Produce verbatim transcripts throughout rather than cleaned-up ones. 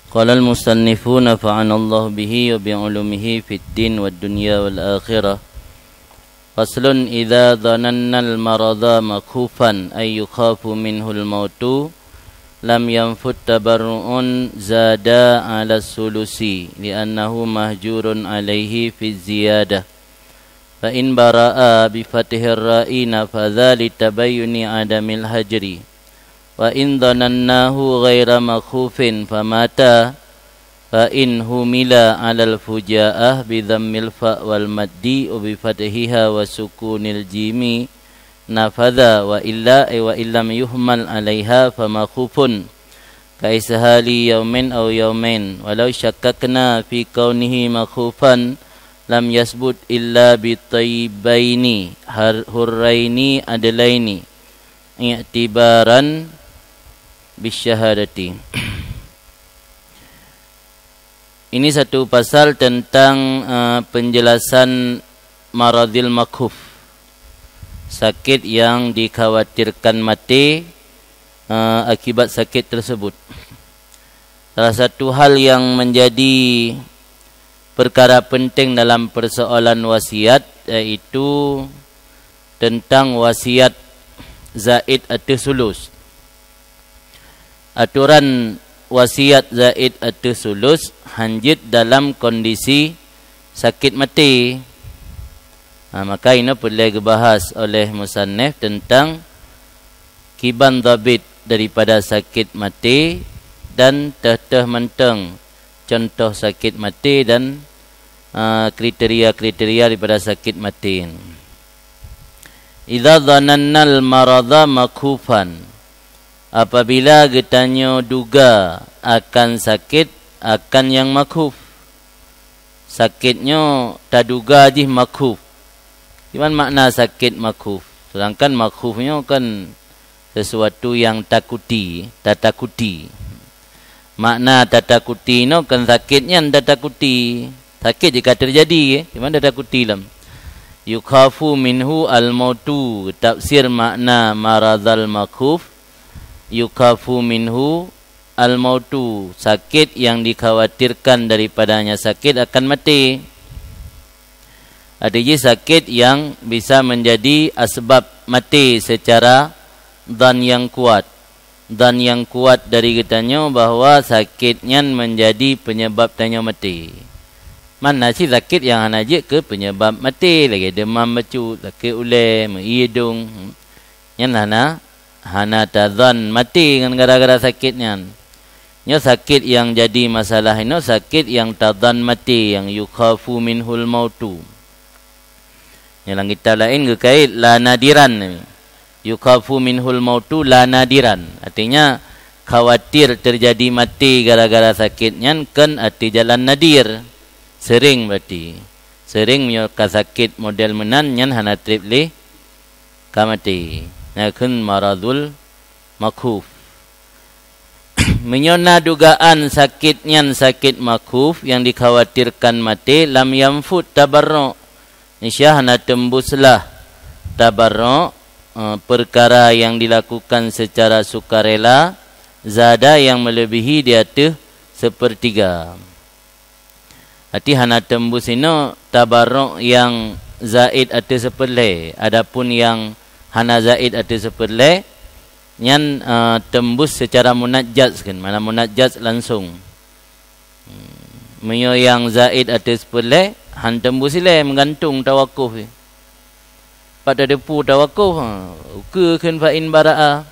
Qala al-musannifu nafa'anallahu bihi wa bi ulumihi fid din wad dunya wal akhirah. Faslun, idza dhanannal maradha makhufan ay yukhafu minhul mautu, lam yanfut tabarru'un zada 'ala sulusi, li'annahu mahjurun 'alaihi fi ziyadah. Fa in bara'a bi fathir ra'i nafadha li tabayyuni adamil hajri. Wa in dhanannahu ghaira makhufin famata, fa in humila 'alal fujaah bi dhammil fa wal maddi wa bi fathiha wa sukunil jimi nafadha, wa illa, ay wa illam yuhmal 'alaiha fa makhufun ka ishali yaumin aw yaumain, walau syakkakna fi kaunihi makhufan lam yasbut illa bi thayyibaini har-, hurraini adlaini i'tibaran bisyahadati. Ini satu pasal tentang, eh, penjelasan maradhil makhuf, sakit yang dikhawatirkan mati, eh, akibat sakit tersebut. Salah satu hal yang menjadi perkara penting dalam persoalan wasiat, yaitu tentang wasiat zaid ateueh sulus. Aturan wasiat zaid ateueh sulus hanjeuet dalam kondisi sakit maté. Ha, maka inoe peureulée geubahas oleh musannif tentang kiban dhabit daripada sakit maté dan teuh-teuh mantong contoh sakit maté dan, ah, kriteria-kriteria daripada sakit maté. Idza dhanannal maradha makhufan, apabila geutanyoe duga akan sakit, akan nyang makhuf. Sakét nyoe taduga jih makhuf. Kiban makna sakét makhuf? Seudangkan makhuf nyoe kan sesuatu nyang takuti, tatakuti. Makna tatakuti nyoe kan sakét nyan tatakuti. Sakét jih ka teujadi, kiban tatakuti lom. Yukhafu minhu al-mautu, tafsir makna maradhal makhuf, yukhafu minhu al-mautu, sakét nyang dikhawatirkan daripadanya sakét akan maté. Arti jih sakét nyang bisa menjadi asbab maté secara dhan nyang kuat. Dhan nyang kuat dari geutanyoe bahwa sakét nyan menjadi penyebab tanyoe maté. Man na cit sakét nyang hana jeuet keu penyebab maté, lagée deumam bacut, sakét ulée, meuié dong. Nyan hana, hana tadhan maté ngon gara-gara sakét nyan. Nyoe sakét nyang jadi masalah inoe sakét nyang tadhan maté, nyang yukhafu minhul mautu. Nyoe lam kitab laén geukait la nadiran. Yukhafu minhul mautu la nadiran. Artinya, khawatir terjadi maté gara-gara sakét nyan kon ateueh jalan nadir. Seuréng berarti. Seuréng meunyoe ka sakét model meunan nyan hana treb lé ka maté. Nyan kheun maradhul makhuf. Meunyoe na dugaan sakét nyan sakét makhuf nyang dikhawatirkan maté, lam yanfut tabarru', niscaya hana teumbuslah tabarru', eh, peukara nyang dilakukan seucara sukarela, zada nyang meuleubèhi di ateueh seupeurtiga. Arti hana teumbus inoe tabarru' nyang zaid ateueh seupeurlhèe. Adapun nyang hana zaid ateueh seupeurlhèe, nyan, eh, teumbus seucara munajjaz kan, mana munajjaz langsung. Hmm, meunyoe nyang zaid ateueh seupeurlhèe, han teumbus ilèe, meugantung tawakuf. Pat tateupeue tawakuf, ha, ukeue kheun fa in bara'a.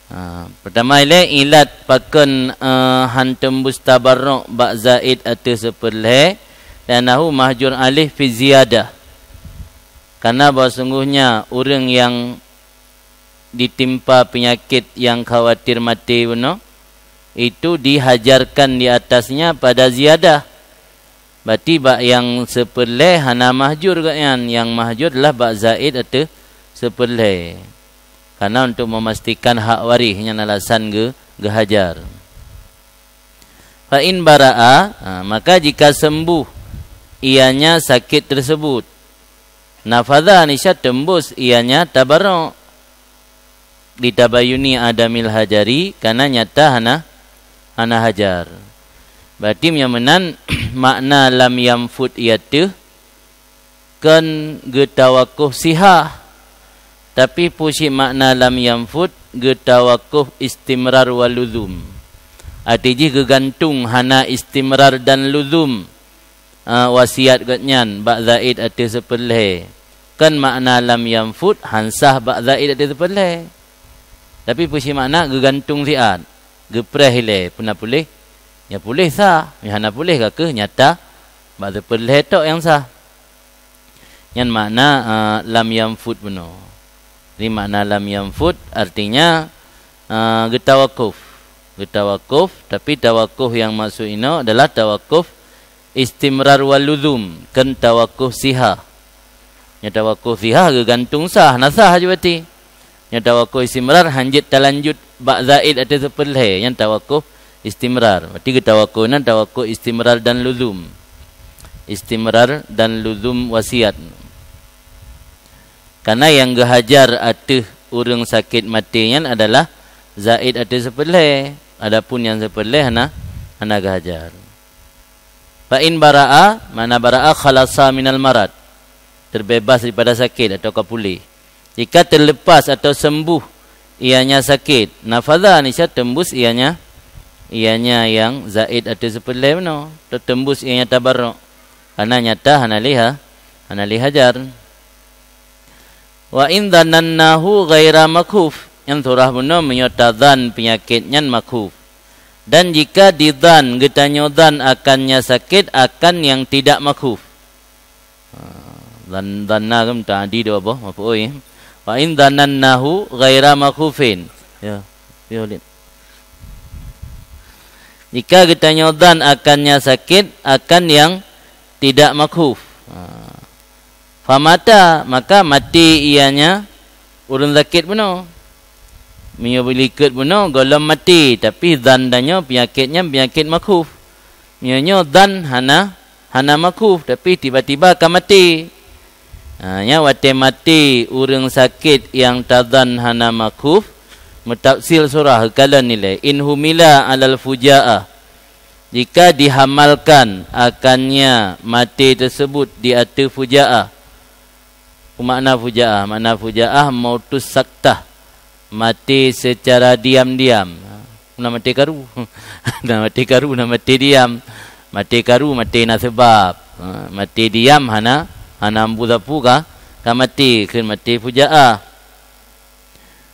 Ha, peutama ilèe ilat pakon, eh, han teumbus tabarru' bak zaid ateueh seupeurlhèe, li'annahu mahjur alaih fi ziyadah. Karena bahwa sungguhnya ureuëng nyang ditimpa peunyakét nyang khawatir maté bunoe, itu dihajarkan di atasnya pada ziyadah. Berarti bak nyang seupeurlhèe hana mahjur gobnyan, nyang mahjur adalah bak zaid ateueh seupeurlhèe. Karena untuk memastikan hak waréh nyan alasan geu-, geuhajar. Fa in bara'a, ha, maka jika sembuh ianya sakit tersebut, nafadha, niscaya teumbus ianya tabarru'. Litabayyuni adamil hajari, karena nyata hana, hana hajar. Berarti meunyoe meunan, makna lam yanfud iateuh kon geutawakuf sihah. Tapi peue cit makna lam yanfud, geutawakuf istimrar wal luzum. Arti jih geugantung, hana istimrar dan luzum, ah, wasiat gobnyan bak Zaid ateueh sipeulhèe. Kon makna lam yanfud han sah bak Zaid ateueh sipeulhèe. Tapi peue cit makna geugantung siat, geupreh ilèe, peue na puléh? Nyoe puléh sah, nyoe hana puléh ka kheueh nyata bak sipeulhèe tok nyang sah. Nyan makna, eh, lam yanfud bunoe. Jadi makna lam yanfud artinya, eh, geutawakuf. Geutawakuf, tapi tawakuf nyang maksud inoe adalah tawakuf istimrar wal luzum, kon tawakuf sihah. Nyoe tawakuf sihah geugantung sah, na sah jih berarti. Nyoe tawakuf istimrar han jeuet talanjut bak Zaid ateueh sipeulhèe, nyan tawakuf istimrar. Berarti geutawakuf nan tawakuf istimrar dan luzum. Istimrar dan luzum wasiat. Karena nyang geuhajar ateueh ureuëng sakét maté nyan adalah Zaid ateueh sipeulhèe, adapun nyang sipeulhèe hana, hana geuhajar. Fa in bara'a, makna bara'a khalasa minal marad, terbebas daripada sakét atawa ka puléh. Jika terlepas atau sembuh ianya sakit, nafadha, niscaya tembus ianya, ianya nyang Zaid ateueh sipeulhèe bunoe, atau tembus ianya tabarruk, karena nyata hana lé ha-, hana lé hajar. Wa in dhanannahu ghaira makhuf, nyang surah bunoe meunyoe tadhan peunyakét nyan makhuf. Dan jika didhan, geutanyoe dhan akannya sakét akan nyang tidak makhuf. Ha, dhan-, dhanna kan ta'di dua boh maf'ul, ya. Wa in dhanannahu ghaira makhufin. Ya, ya, Lid. Jika geutanyoe dhan akannya sakét akan nyang tidak makhuf. Ha. Famata, maka maté ianya ureuëng sakét bunoe. Meunyoe beulikot bunoe gohlom maté, tapi dhan tanyoe peunyakét nyan peunyakét makhuf. Meunyoe nyoe dhan hana, hana makhuf, tapi tiba-tiba ka maté. Ha, nyan watée maté ureuëng sakét nyang tadhan hana makhuf, meutafsil surah geukalon ilée, in humila alal fujaah. Jika dihamalkan akannya maté tersebut di ateueh fujaah. Makna fujaah, makna fujaah mautus saktah, maté secara diam-diam. Na maté karu. Na maté karu, na maté diam. Maté karu, maté na sebab. Ha, maté diam hana, hana ambu sapu ka, ka maté, kheun maté fujaah.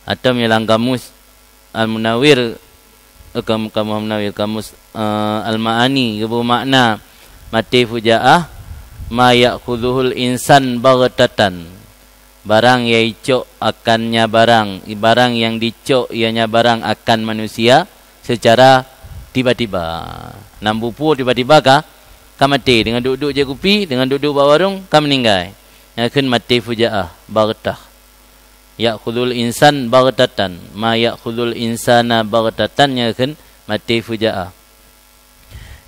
Atau meunyoe lam kamus Al-Munawir, eh, kam-, kamus Al-Munawir, kamus, eh, Al-Ma'ani, geubeumakna maté fujaah, ma ya'khudhuhul insan baghtatan. Barang nyang icok akannya barang, i barang nyang dicok ianya barang akan manusia secara tiba-tiba. Nam bupue tiba-tiba ka, ka maté, deungon duek-duek jép kupi, deungon duek-duek bak warong, ka meuninggai. Nyan kheun maté fujaah, baghtah. Ya'khudhul insan baghtatan, ma ya'khudhul insana baghtatan, nyan kheun maté fujaah.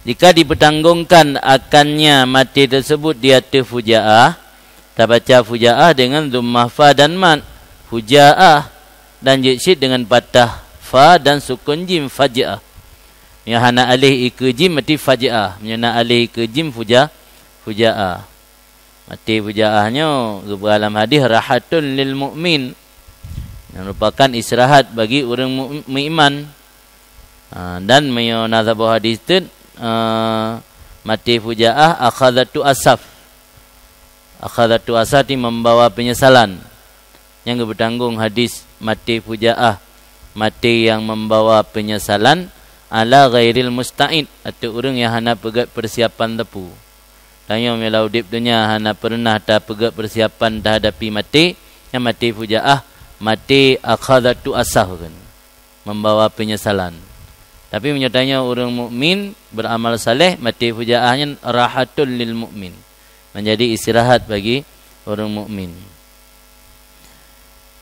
Jika dipeutanggongkan akannya maté tersebut di ateueh fujaah, tabaca fujaah deungon dhammah fa dan mad, fujaah, dan jeuet cit deungon patah fa dan sukon jim, faj'ah. Meunyoe hana aléh ikeue jim, berarti faj'ah. Meunyoe na aléh ikeue jim, fuja-, fujaah. Maté fujaah nyoe geupeugah lam hadis, "Rahatun lil mu'min." Yang merupakan istirahat bagi ureuëng mu-, meuiman. Ha, dan meunyoe na saboh hadis teuk, eh, maté fujaah, akhadhatu asaf. Akhadhatu asaf ti membawa penyesalan. Nyang geupeutanggong hadis maté fujaah, maté nyang membawa penyesalan, ala ghairil musta'id, ateueh ureuëng nyang hana peugét persiapan teupeu. Tanyoe meunyoe lam udeb donya hana peureunah tapeugét persiapan tahadapi maté, nyan maté fujaah, maté akhadhatu asaf kan, membawa penyesalan. Tapi meunyoe tanyoe ureuëng mukmin, beramal saleh, maté fujaah nyan rahatul lil mukmin, menjadi istirahat bagi ureuëng mukmin.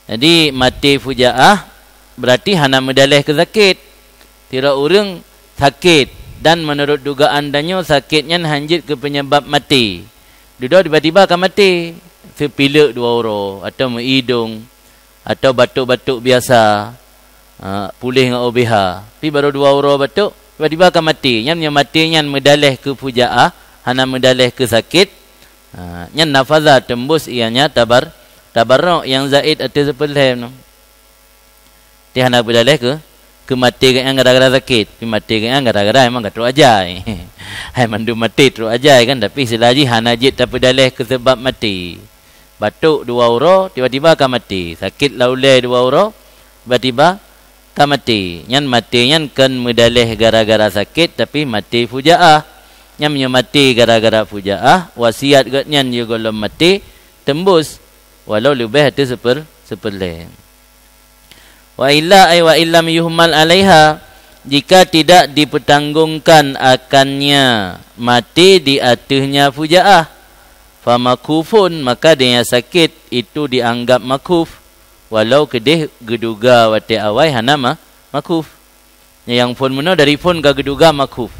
Jadi, maté fujaah berarti hana meudaleh keu sakét. Sidroe ureuëng sakét dan meunurot dugaan tanyoe sakét nyan hanjeuet keu peunyebab maté. Dudoe tiba-tiba ka maté, seupilek dua uroe, atau meuidong, atau batuk-batuk biasa, ha, puléh ngon O B H. Tapi barô dua uroe batuk, Tiba-tiba ka maté. Nyan meunyoe maté nyan meudaleh keu fujaah, hana meudaleh keu sakét, ha, nyan nafaza teumbus ianya tabar-, tabarrok nyang zaid ateueh seupeureulhèe nyoe. Ti hana beudaleh keu, keu maté geuh nyan gara-gara sakét. Tapi maté geuh nyan gara-gara memang ka trok ajai. Hai mandum maté trok ajai kan, tapi istilah jih hana jeuet tapeudaleh keu sabab maté. Batuk dua uroe, tiba-tiba ka maté. Sakét lam ulèe dua uroe, tiba-tiba ka maté. Nyan maté nyan kon meudaleh gara-gara sakét, tapi maté fujaah. Nyan meunyoe maté gara-gara fujaah, wasiat gobnyan yôh gohlom maté, teumbus, walau leubeh ateueh seupeur-, seupeureulhèe. Wa illa, ai wa illam yuhmal alaiha, jika tidak dipeutanggongkan akannya maté di ateuehnya fujaah, fa makhufun, maka dia sakét itu dianggap makhuf, walau keudeh geuduga watèe awai hana ma-, makhuf. Nyang phôn meunoe dari phôn ka geuduga makhuf.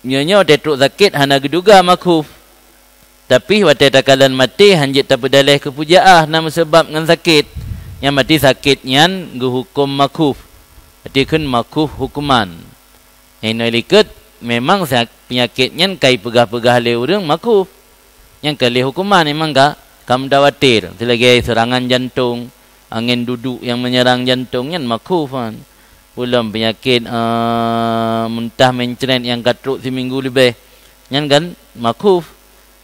Nyoe-nyoe watèe trok sakét hana geuduga makhuf. Tapi watèe takalon maté hana jeuet tapeudaleh keu fujaah na meuseubab ngon sakét, nyan maté sakét nyan geuhuköm makhuf. Maté kheun makhuf hukuman. Nyang inoe likot, memang sa-, peunyakét nyan ka jipeugah-peugah lé ureuëng makhuf. Nyan ka lé hukuman memang ka, ka mutawatir. Seulagèe seurangan jantông, angén duduek nyang menyerang jantông nyan makhuf kan. Ulôn peunyakét, eh, muntah mencret nyang ka trok siminggu leubeh. Nyan kan makhuf.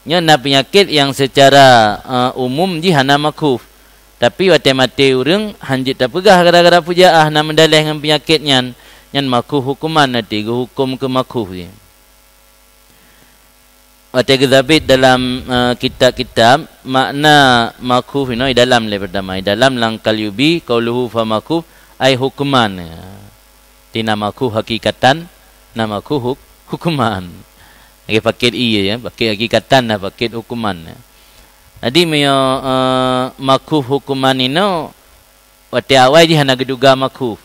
Nyan na peunyakét nyang seucara, eh, umum jih hana makhuf. Tapi watèe maté ureuëng, hana jeuet tapeugah gara-gara fujaah na meudaleh ngon peunyakét nyan, nyan makhuf hukuman, maté geuhuköm keu makhuf jih. Watèe geusabet dalam, eh, kitab-kitab, makna makhuf inoe dalam lé peurtama. Dalam lam Qalyubi, qauluhu fa makhuf, ai hukman. Ti na makhuf hakikatan, na makhuf huk-, hukman. Lagèe pakét ie, ya, pakét hakikatan, na pakét hukman. Jadi, meunyoe, eh, makhuf hukman inoe, watèe awai jih hana geuduga makhuf.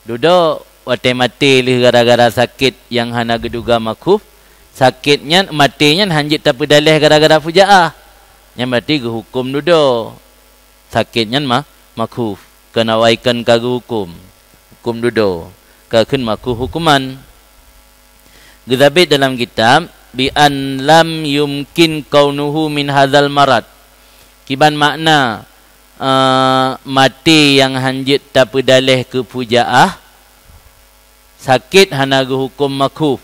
Dudoe watèe maté lheueh gara-gara sakét nyang hana geuduga makhuf, sakét nyan, maté nyan hana jeuet tapeudaleh gara-gara fujaah. Nyan berarti geuhuköm dudoe. Sakét nyan ma-, makhuf. Kon awai kon ka geuhuköm. Huköm dudoe. Ka kheun makhuf hukuman. Geusabet dalam kitab, "Bi an lam yumkin kaunuhu min hadzal marad." Kiban makna, eh, maté nyang hana jeuet tapeudaleh keu fujaah, sakét hana geuhuköm makhuf.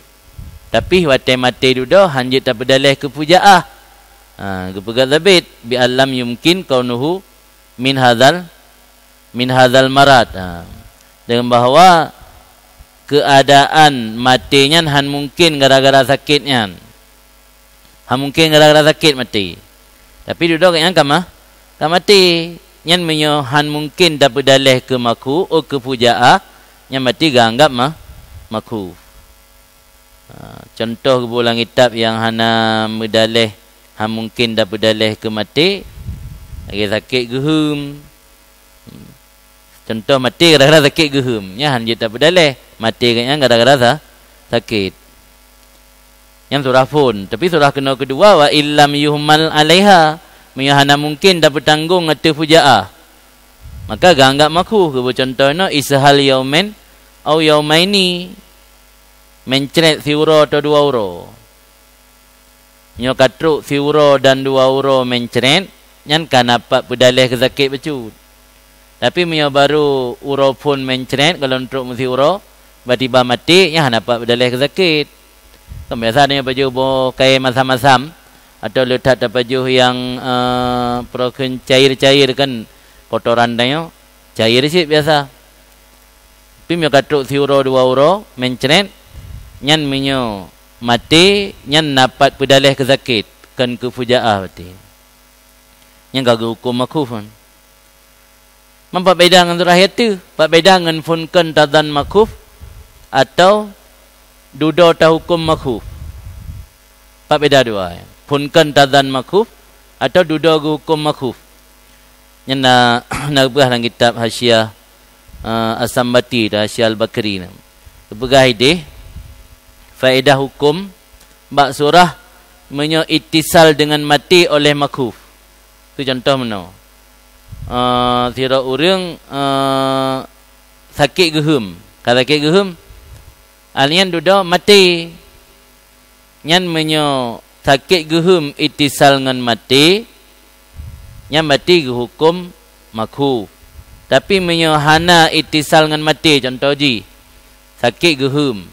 Tapi watèe maté dudoe hana jeuet tapeudaleh keu fujaah. Ha, geupeugah sabet, "Bi an lam yumkin kaunuhu min hadzal, min hadzal marad." Ha. Deungon bahwa keuadaan maté nyan hana mungken gara-gara sakét nyan. Hana mungken gara-gara sakét maté. Tapi dudoe gobnyan ka ma-, ka maté. Nyan meunyoe hana mungken tapeudaleh keu makhuf, oh, keu fujaah, nyan maté geuanggap ma-, makhuf. Ha, cuntoh geuboh lam kitab nyang hana meudaleh, hana mungken tapeudaleh keu maté, lagèe sakét geuheum. Cuntoh maté gara-gara sakét geuheum, nyan hana jeuet tapeudaleh. Maté gobnyan gara-gara sa-, sakét. Nyan surah phôn. Tapi surah keunoe keudua, "Wa illam yuhmal alaiha." Meunyoe hana mungken tapeutanggong ateueh fujaah, maka geuanggap makhuf. Geuboh cuntoh inoe, "Ishal yaumain au yaumaini." Mencret siuroe atau dua uroe. Nyoe ka trok siuroe dan dua uroe mencret, nyan ka na pat peudaleh keu sakét bacut. Tapi meunyoe barô uroe phôn mencret, gohlom trok meusiuroe, tiba-tiba maté, nyan hana pat peudaleh keu sakét. Kan biasa tanyoe pajoh boh kayèe masam-masam, atau le that tapajoh nyang, eh, peurokon cair-cair kan, kotoran tanyoe, cair cit biasa. Tapi meunyoe ka trok siuroe dua uroe mencret, nyan meunyoe maté, nyan na pat peudaleh keu sakét, kon keu fujaah maté. Nyan ka geuhuköm makhuf nyan. Man pat beda ngon surah yateue, pat beda ngon phôn kon tadzan makhuf atau dudoe tahuköm makhuf. Pat beda dua, phôn kon tadzan makhuf atau dudoe geuhuköm makhuf. Nyan na, na geupeugah lam kitab Hasyiah, eh, As-Sambati atau Hasyiah Al-Bakri na. Geupeugah idéh, faedah huköm bak surah meunyoe itisal deungon maté oleh makhuf. Tu cuntoh meunoe. Eh, sidroe ureuëng, eh, sakét geuheum. Ka sakét geuheum, Alnyan dudoe maté. Nyan meunyoe sakét geuheum itisal ngon maté, nyan berarti geuhuköm makuf. Tapi meunyoe hana itisal ngon maté, contoh jih, sakét geuheum,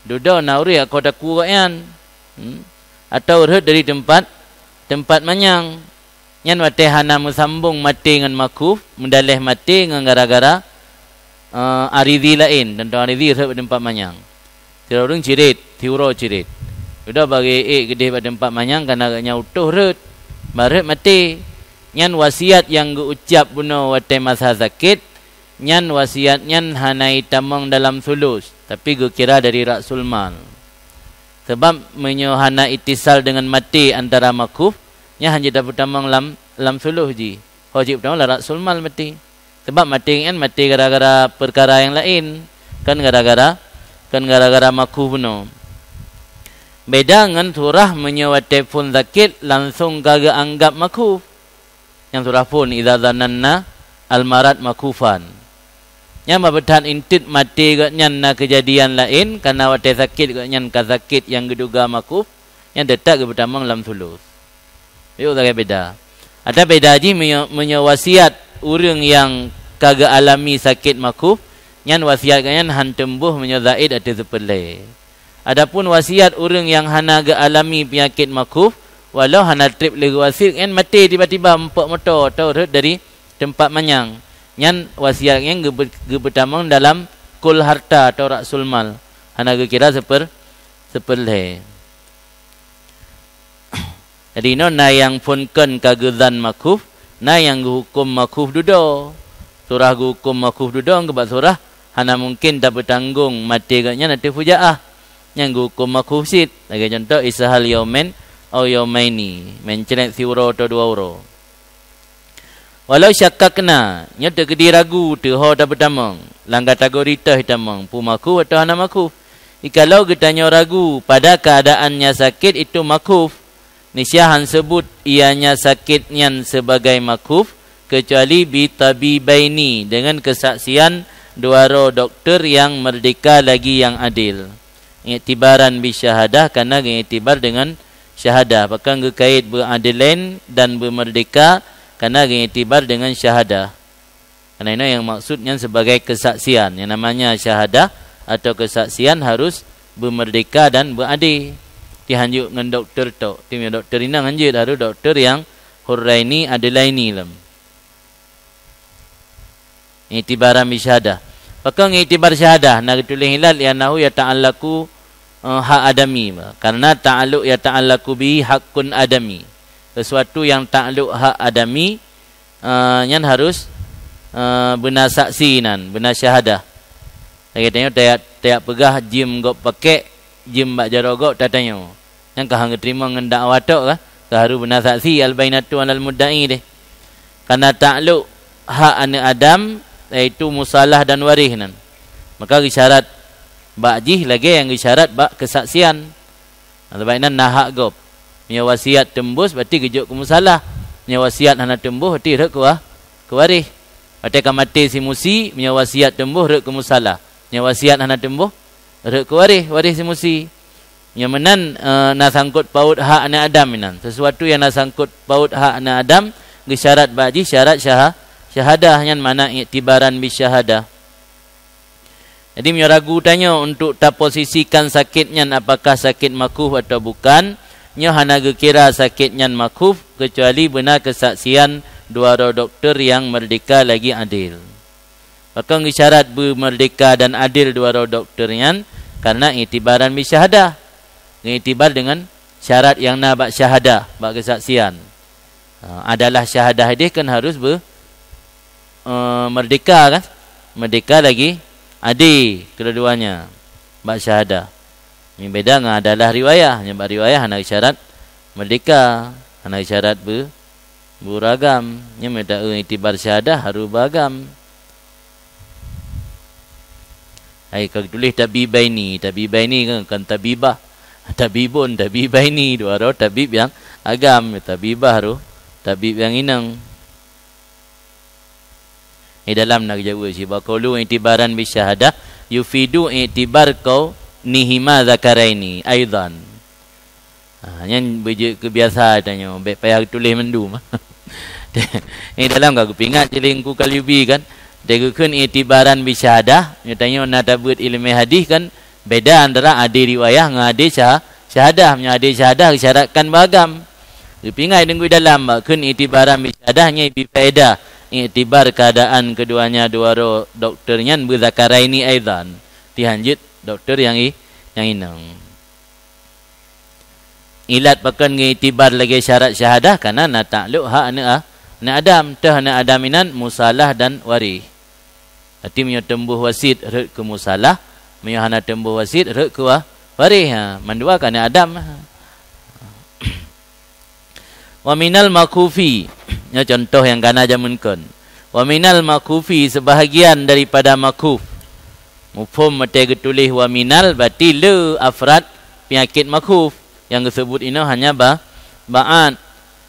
dudoe na ureuëng kota kuwak nyan, hmm, atau rhot dari teumpat, teumpat manyang. Nyan watée hana meusambong maté ngon makuf, meudaleh maté ngon gara-gara, eh, aridhi laén, teuntang aridhi rhot bak teumpat manyang. Sidroe ureuëng cirét, siuroe cirét. Dudoe bagi ék geudeh bak teumpat manyang, kana geuhnyan utoh rhot, barhot maté. Nyan wasiat nyang geuucab bunoe watée masa sakét, nyan wasiat nyan hana itamong dalam sulus, tapi geukira dari rasul mal. Sabab meunyoe hana itisal deungon maté antara makuf, nyan hana jeuet tapeutamong lam, lam sulus jih. Ho jeuet peutamong lam rasul mal maté. Sabab maté nyan maté gara-gara peukara nyang laén, kon gara-gara, kon gara-gara makuf bunoe. Beda ngon surah meunyoe watée phon sakét langsong ka geuanggab makuf. Nyang surah phon, "Idza zananna al-marad makufan." Nyan meubeutat intet maté geuhnyan na keujadian laén, kana watée sakét geuhnyan ka sakét nyang geuduga makuf, nyan teutap geupeutamong lam sulus. Yôh, lagée beda. Ata beda jih meunyoe, meunyoe wasiat ureuëng nyang ka geualami sakét makuf, nyan wasiat geuhnyan han teumbôh meunyoe zaid ateueh seupeulhée. Adapun wasiat ureuëng nyang hana geualami peunyakét makuf, walau hana treb lé geuwasiat, nyan maté tiba-tiba meupok moto atau rhot dari teumpat manyang, nyan wasiat nyan geube-, geupeutamong dalam kul harta atau rasul mal, hana geukira seuper-, seupeulhée. Jadi, inoe na nyang phon kon ka geuzan makuf, na nyang geuhuköm makuf dudoe. Surah geuhuköm makuf dudoe, ngon bak surah hana mungken tapeutanggong maté geuhnyan ateueh fujaah. Nyan geuhuköm makuf cit. Lagée contoh, ishal yaumain au yaumaini, meuncrét siuroe atau dua uroe. Walau syakakna, nyoe teukeudi ragu teuh ho tapeutamong, lam kategori toh itamong, peue makuf atau hana makuf. Jikalau geutanyoe ragu pada keuadaan nyang sakét itu makuf, nisya han seubut ianya sakét nyan sibagai makuf, keucuali bi tabibaini, deungon keusaksian dua droe dokto nyang meurdéhka lagi nyang adél. Iktibaran bi syahadah, kana geuiktibar deungon syahadah. Pakon geukait beuadélain dan beumeurdéhka, kana geuiktibar deungon syahadah. Karena inoe nyang maksud nyan sebagai keusaksian. Nyang namanya syahadah atau keusaksian harus beumeurdéhka dan beuadé. Ti hanjeuet ngon dokto tok. Ti meunyoe dokto inong hanjeuet, harus dokto nyang hurraini adélaini lom. Iktibaran bi syahadah. Pakon iktibar syahadah? Na geutuléh ilat, "Li'annahu yata'allaqu, eh, hak adami." Karena ta'alluq yata'allaqu bihi haqqun adami. Sesuatu yang takluk hak adami, eh, nyan harus, eh, beuna saksi nan, beuna syahadah. Lagée tanyoe tajak, tajak peugah jeuem gob pakek, jeuem bak jaroe gob tatanyoe. Nyan ka han geuteurimong ngon dakwa tok ka, ka harus beuna saksi al-bainatu alal mudda'i deh. Karena takluk hak aneuëk Adam, yaitu musalah dan waréh nan. Maka geusyarat bak jih lagée nyang geusyarat bak keusaksian. Nah, sabab inan na hak gob. Meunyoe wasiat teumbôh, berarti geujok keu musalah. Meunyoe wasiat hana teumbôh, berarti rhot keu wa-, keu waréh. Watée ka maté si musi, meunyoe wasiat teumbôh, rhot keu musalah. Meunyoe wasiat hana teumbôh, rhot keu waréh, waréh si musi. Nyang meunan, eh, na sangkot paut hak aneuëk Adam inan. Sesuatu nyang na sangkot paut hak aneuëk Adam, geusyarat bak jih syarat syaha-, syahadah, nyan makna iktibaran bi syahadah. Jadi, meunyoe ragu tanyoe untuk taposisikan sakét nyan apakah sakét makuf atau bukan, nyoe hana geukira sakét nyan makuf, keucuali beuna keusaksian dua droe dokto nyang meurdéhka lagi adél. Pakon geusyarat beumeurdéhka dan adél dua droe dokto nyan, karena iktibaran bi syahadah. Iktibar deungon syarat nyang na bak syahadah, bak keusaksian. Ha, adalah syahadah ideh kan harus be-, eh, meurdéhka kan? Meurdéhka lagi adé keudua-duanya bak syahadah. Nyan beda ngon adalah riwayah. Nyan bak riwayah hana syarat meurdéhka, hana syarat be-, beuragam. Nyan meuta iktibar syahadah harus beuragam. Hai ka tuléh tabibaini, tabibaini kan, kan tabibah. Tabibun, tabibaini, dua droe tabib nyang agam, tabibah tu tabib nyang inong. Di dalam na geujaweueb cit, "Wa qaulu iktibaran bi syahadah, yufidu i'tibar kaunihima dzakaraini aidan. Ha, nyan beujeuet keu biasa tanyoe, bèk payah tuléh mandum. Eh, dalam ka geupeuingat cit lé Teungku Kalyubi kan, watèe geukheun i'tibaran bi syahadah, nyoe tanyoe na tabeuet ileumèe hadih kan, beda antara adé riwayah ngon adé sya-, syahadah. Meunyoe adé syahadah geusyaratkan beuagam. Geupeuingat Teungku dalam bak kheun i'tibaran bi syahadah nyan bi faedah i'tibar keuadaan keuduanya dua droe dokto nyan bidzakaraini aidan. Tihan jeuet dokto nyang i-, nyang inong. Ilat pakon geuiktibar lagèe syarat syahadah, kareuna na taklok hak aneuk a-, aneuk Adam, teuh aneuk Adam inan musalah dan warih. Berarti meunyoe teumbôh wasiet rhot keu musalah, meunyoe hana teumbôh wasiet rhot keu wa-, warih. Ha, mandua ka aneuk Adam. Wa minal makhufi, nyoe contoh nyang kana jameun kon. Wa minal makhufi, sebahagian daripada makhuf. Muphom watèe geutuléh wa minal, berarti le afrad peunyakét makhuf. Nyang geuseubut inoe hanya ba-, ba'at.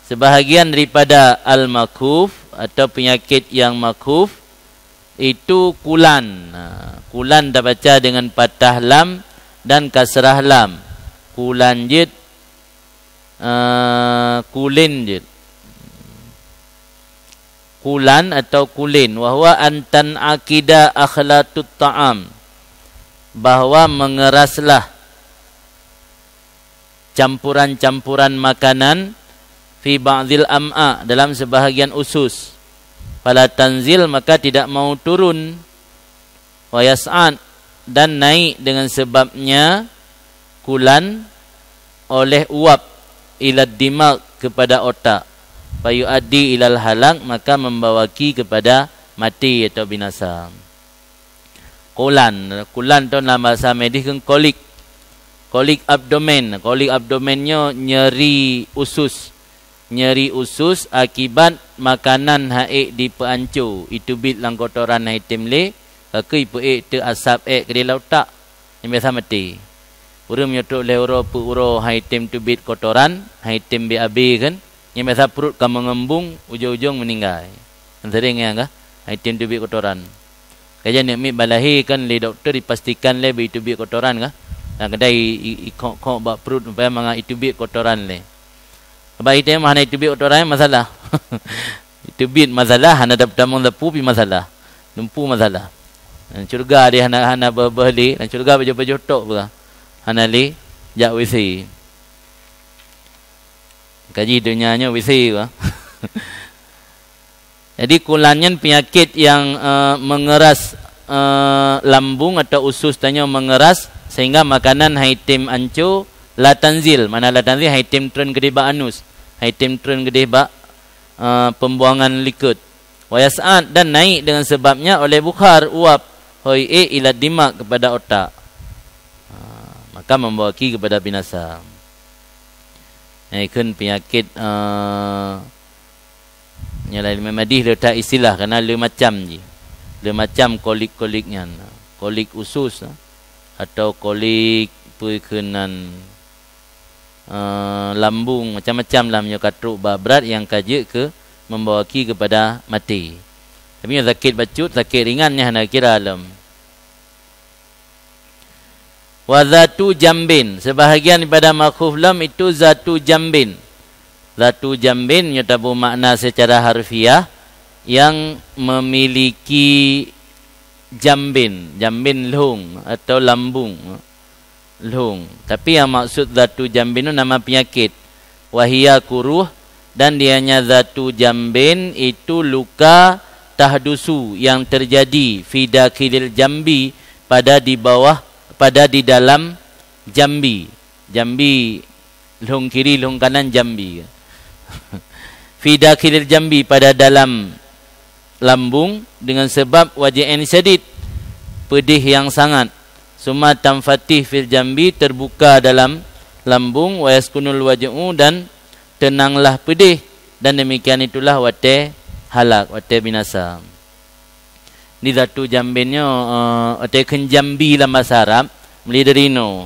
Sebahagian daripada al-makhuf atau peunyakét nyang makhuf, itu kulan. Ha, kulan tabaca dengan patah lam dan kasrah lam. Kulan jeuet, eh, kulen jeuet. Kulan atau kulen, wa huwa an tan'aqida akhlatut ta'am, bahwa mengeraslah campuran-campuran makanan fi ba'dil am'a, dalam sebahagian usus, fala tanzil, maka tidak mau turun, wa yas'ad, dan naik dengan sebabnya kulan oleh uap, ilad dimag, kepada otak, fayuaddi ilal halak, maka membawaki kepada mati atau binasa. Kulan, kulan tu dalam bahasa medis kan kolik. Kolik abdomen, kolik abdomen nyoe nyeri usus. Nyeri usus akibat makanan han ék dipeuanco, iteubiet lam kotoran han item lé, ka keuh ipeuék teuk asap ék keudéh lam utak. Nyang biasa maté. Ureueng meunyoe trok lhèe uroe peuet uroe han item teubiet kotoran, han item B A B kan, nyang biasa pruet ka meungembung, ujong-ujong meuninggai. Kan sering nyan kah? Han item teubiet kotoran. Ka jeuet aneuk miet bak lahé kan lé dokto dipastikan lé beu iteubiet kotoran kah. Kadang-kadang i, i, ikhok-khok bak pruet supaya mangat iteubiet kotoran lé. Sabab item hana iteubiet kotoran masalah. Iteubiet masalah, hana dap-, tamong dapu pih masalah. Lumpu masalah. Lam syeuruga deh hana, hana beuh-beuh lé, lam syeuruga bajôh-bajôh tok peugah. Hana lé jak W C. Kaji donya nyoe W C peugah. Jadi kulan nyan peunyakét nyang, eh, mengeras, eh, lambung atau usus tanyoe mengeras sehingga makanan han item anco, la tanzil, makna la tanzil han item treun keudéh bak anus, han item treun keudéh bak, eh, pembuangan likot. Wa yas'ad, dan naik dengan sebabnya oleh bukhar, uap, hoi ék ilad dimag kepada otak. Ha, maka membawaki kepada binasa. Nyan kheun peunyakét, eh, Nyoe lam ileumèe medis le that istilah, kareuna le macam jih. Le macam kolik-kolik nyan. Kolik usus, atau kolik peue keunan, eh, lambung, macam-macam lah meunyoe ka trok ba brat nyang ka jeuet keu membawaki keupada maté. Tapi nyoe sakét bacut, sakét ringan nyan hana kira lom. Wa zatu jambin, sebahagian daripada makhuf lam itu zatu jambin. Zatu jambin nyoe tabeumakna secara harfiah, yang memiliki jambin, jambin lhong atau lambung, lhong. Tapi yang maksud zatu jambin tu nama penyakit. Wahia kuruh, dan dianya zatu jambin itu luka tahdusu yang terjadi fi dakhilil jambi, pada di bawah, pada di dalam jambi. Jambi, lhong kiri, lhong kanan jambi. Fi dakhilil jambi, pada dalam lambung dengan sebab waj'in syadid, pedih yang sangat. Summa tanfatih fil jambi, terbuka dalam lambung, wa yaskunul waj'u, dan tenanglah pedih, dan demikian itulah watèe halak, watèe binasa. Di zatu jambin nyoe, eh, watèe kheun jambi lam basa Arab, meuli dari inoe.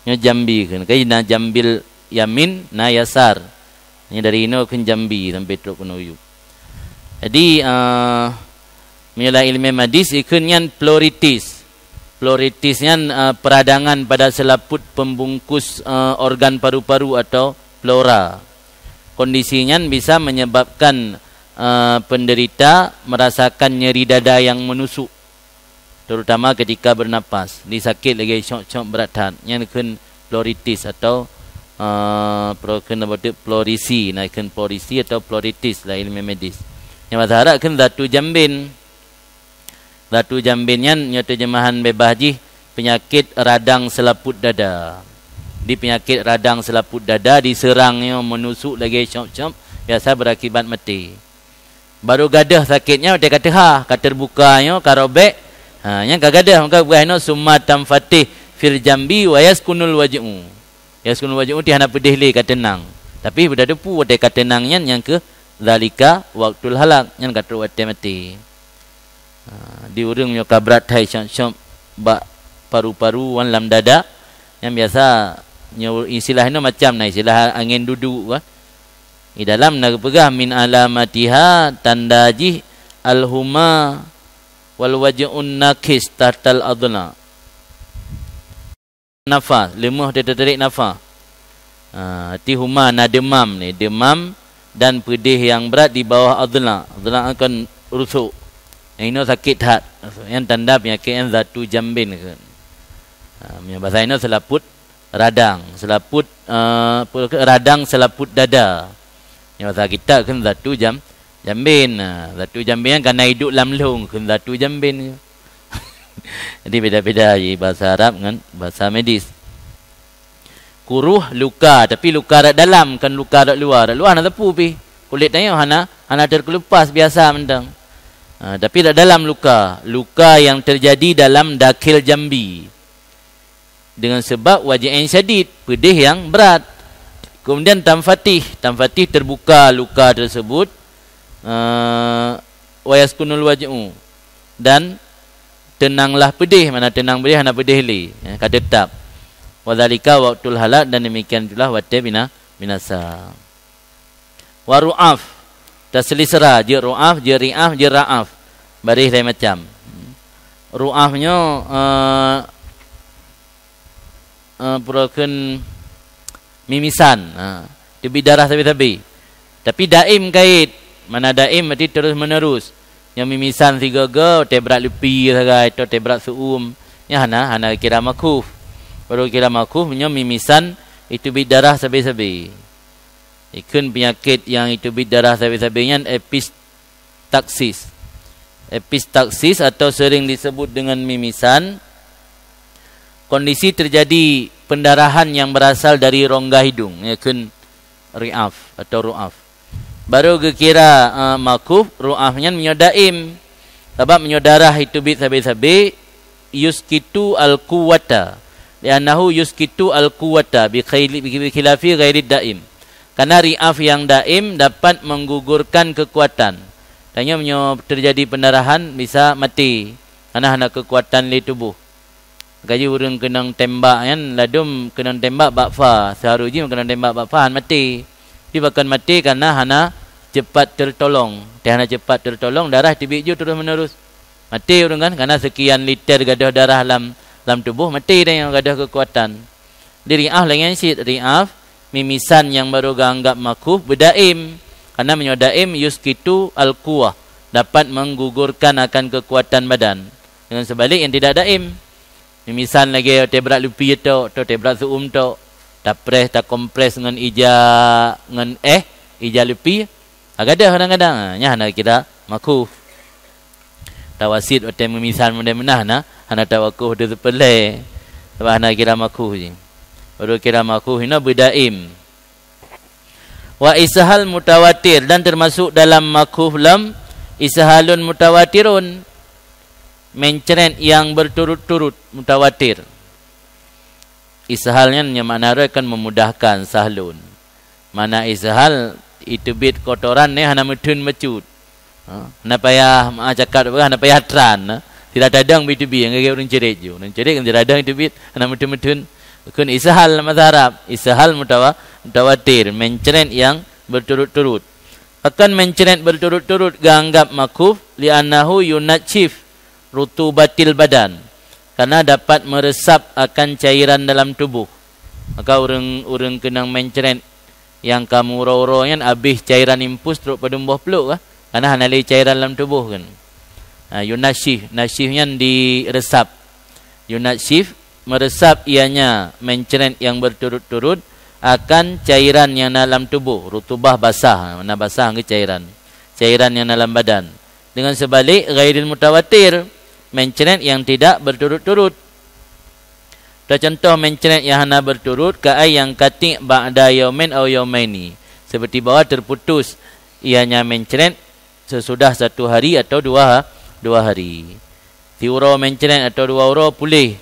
Nyoe jambi kheun. Kai na jambil yamin, na yasar. Nyoe dari inoe kheun jambi sampai trok keunoe u yup. Jadi, eh, meunyoe lam ileumèe medis, ikheun nyan pleuritis. Pleuritis nyan, eh, peradangan pada selaput pembungkus, eh, organ paru-paru atau pleura. Kondisi nyan bisa menyebabkan, eh, penderita merasakan nyeri dada yang menusuk, terutama ketika bernapas. Di sakét lagèe syok-syok brat that. Nyan kheun pleuritis atau, eh, pro-, kheun apa tu, pleurisi. Nah, kheun pleurisi atau pleuritis lah ilmu medis. Nyang bahasa Arab kheun zatu jambin. Zatu jambin nyan nyoe terjemahan bebas jih penyakit radang selaput dada. Di penyakit radang selaput dada diserang nyoe menusuk lagèe syok-syok, biasa berakibat maté. Baru gadôh sakét nyan watèe ka teuha, ka terbuka nyoe, ka robek. Ha, nyan ka gadôh, maka peugah inoe summa tanfatih fil jambi wa yaskunul waj'u. Yaskunul waj'u ti hana peudeh lé, ka teunang. Tapi beuda teupeu watèe ka teunang nyan nyang keuh zalika waqtul halak, nyan ka trok watèe maté. Ha, di ureueng nyoe ka brat hai syok-syok bak paru-paru wan lam dada, nyan biasa nyoe istilah nyoe macam na istilah angén dudu kan. Di dalam na geupeugah min alamatiha tanda jih al-huma wal waj'un nakis tahtal adla. Nafas, leumoh teutarek nafas. Ha, ti huma na demam ni, demam dan peudeh nyang brat di bawah adla. Adla kan rusuk. Nyang inoe sakét that. Nyan tanda peunyakét nyan zatu jambin kheun. Ha, meunyoe basa inoe selaput radang, selaput, eh, apa ke, radang selaput dada. Nyang basa kitab kheun zatu jam-, jambin. Ha, zatu jambin nyan ka na iduek lam lhong kheun zatu jambin. Jadi beda-beda ji basa Arab ngon basa medis. Kuruh luka, tapi luka rot dalam, kon luka rot luwa. Rot luwa hana teupeu pih. Kulét tanyoe hana, hana terkelupas biasa mantong. Ha, tapi rot dalam luka, luka yang terjadi dalam dakhil jambi. Dengan sebab waj'in syadid, peudeh nyang brat. Kemudian tanfatih, tanfatih terbuka luka tersebut, eh, wa yaskunul waj'u, dan teunanglah peudeh, mana teunang peudeh hana peudeh lé, ya, ka teutap. Wa dzalika waqtul halak, dan demikian itulah watèe bina-, binasa. Wa ru'af, taslisra, jeuet ru'af, jeuet ri'af, jeuet ra'af. Baréh laén macam. Ru'af nyoe, eh, eh, pura kheun mimisan, ha, teubiet darah sabe-sabe. Tapi daim kait, mana daim berarti terus menerus. Nyang mimisan sigoe-goe, teuh brat leupie sagai, atau teuh brat seu-uem, nyan hana, hana kira makhuf. Baru kira makhuf nyoe mimisan iteubiet darah sabe-sabe. Ikheun peunyakét nyang iteubiet darah sabe-sabe nyan epistaksis. Epistaksis atau sering disebut dengan mimisan, kondisi terjadi pendarahan yang berasal dari rongga hidung, ikheun ri'af atau ru'af. Baru geukira, eh, makhuf, ru'af nyan meunyoe daim. Sabab meunyoe darah iteubiet sabe-sabe, yuskitu al-quwwata. Li'annahu yuskitu al-quwwata bi khaili-, bi khilafi ghairid daim. Karena ri'af yang daim dapat menggugurkan kekuatan. Tanyoe meunyoe terjadi pendarahan, bisa maté, karena hana kekuatan lé tuboh. Gaji ureueng keunong tembak nyan, ladom keunong tembak bak fa, seuharôh jih keunong tembak bak fa, han maté. Tapi pakon maté, karena hana cepat tertolong. Teuh hana cepat tertolong, darah teubiet ju terus menerus. Maté ureueng kan, karena sekian liter gadôh darah lam, lam tuboh, maté tanyoe gadôh kekuatan. Di ri'af laén cit, ri'af mimisan nyang baru geuanggap makhuf beudaim. Karena meunyoe daim, yuskitu al-quwwah, dapat menggugurkan akan kekuatan badan. Dengan sebaliknya tidak daim. Mimisan lagèe teuh brat leupie tok, atau teuh brat seu-uem tok. Tapreh, takompres ngon ija, ngon éh, ija leupie. Ha, gadôh kadang-kadang. Ha, nyan hana kira makhuf. Tawasit watèe mimisan model meunan hana, hana tawakoh di seupeulet. Sabab hana kira makhuf jih. Baru kira makhuf inoe beudaim. Wa ishal mutawatir, dan termasuk dalam makhuf lom ishalun mutawatirun, mencret yang berturut-turut, mutawatir. Ishal nyan nyang makna roh kan memudahkan, sahlun. Mana ishal, iteubiet kotoran nyan hana meutheun bacut. Ha, hana payah, ma cakap apa, hana payah tran, ha. Sira tadong bit teubiet, lagèe ureueng ceurik ju. Ureueng ceurik kan sira tadong teubiet, hana meutheun-meutheun. Kheun ishal lam bahasa Arab, ishal mutawa-, mutawatir, mencret yang berturut-turut. Pakon mencret berturut-turut geuanggap makhuf, li'annahu yunashif rutubatil badan. karena dapat meresap akan cairan dalam tubuh. Maka ureuëng-ureuëng keunong mencret nyang ka meuuroe-uroe nyan abéh cairan impus trok padum boh pluek kah? Karena hana lé cairan lam tuboh kan. Ha, yunashif, nashif nyan diresap. Yunashif, meresap ianya mencret nyang berturut-turut akan cairan nyang na lam tuboh, rutubah basah, na basah ngon cairan. Cairan nyang na lam badan. Dengan sebaliknya ghairil mutawatir, mencret nyang tidak berturut-turut. Teucontoh mencret nyang hana berturut, ka ai yanqati' ba'da yaumin au yaumaini, seperti bahwa terputus ianya mencret sesudah satu hari atau dua, dua hari. Siuroe mencret atau dua uroe puléh.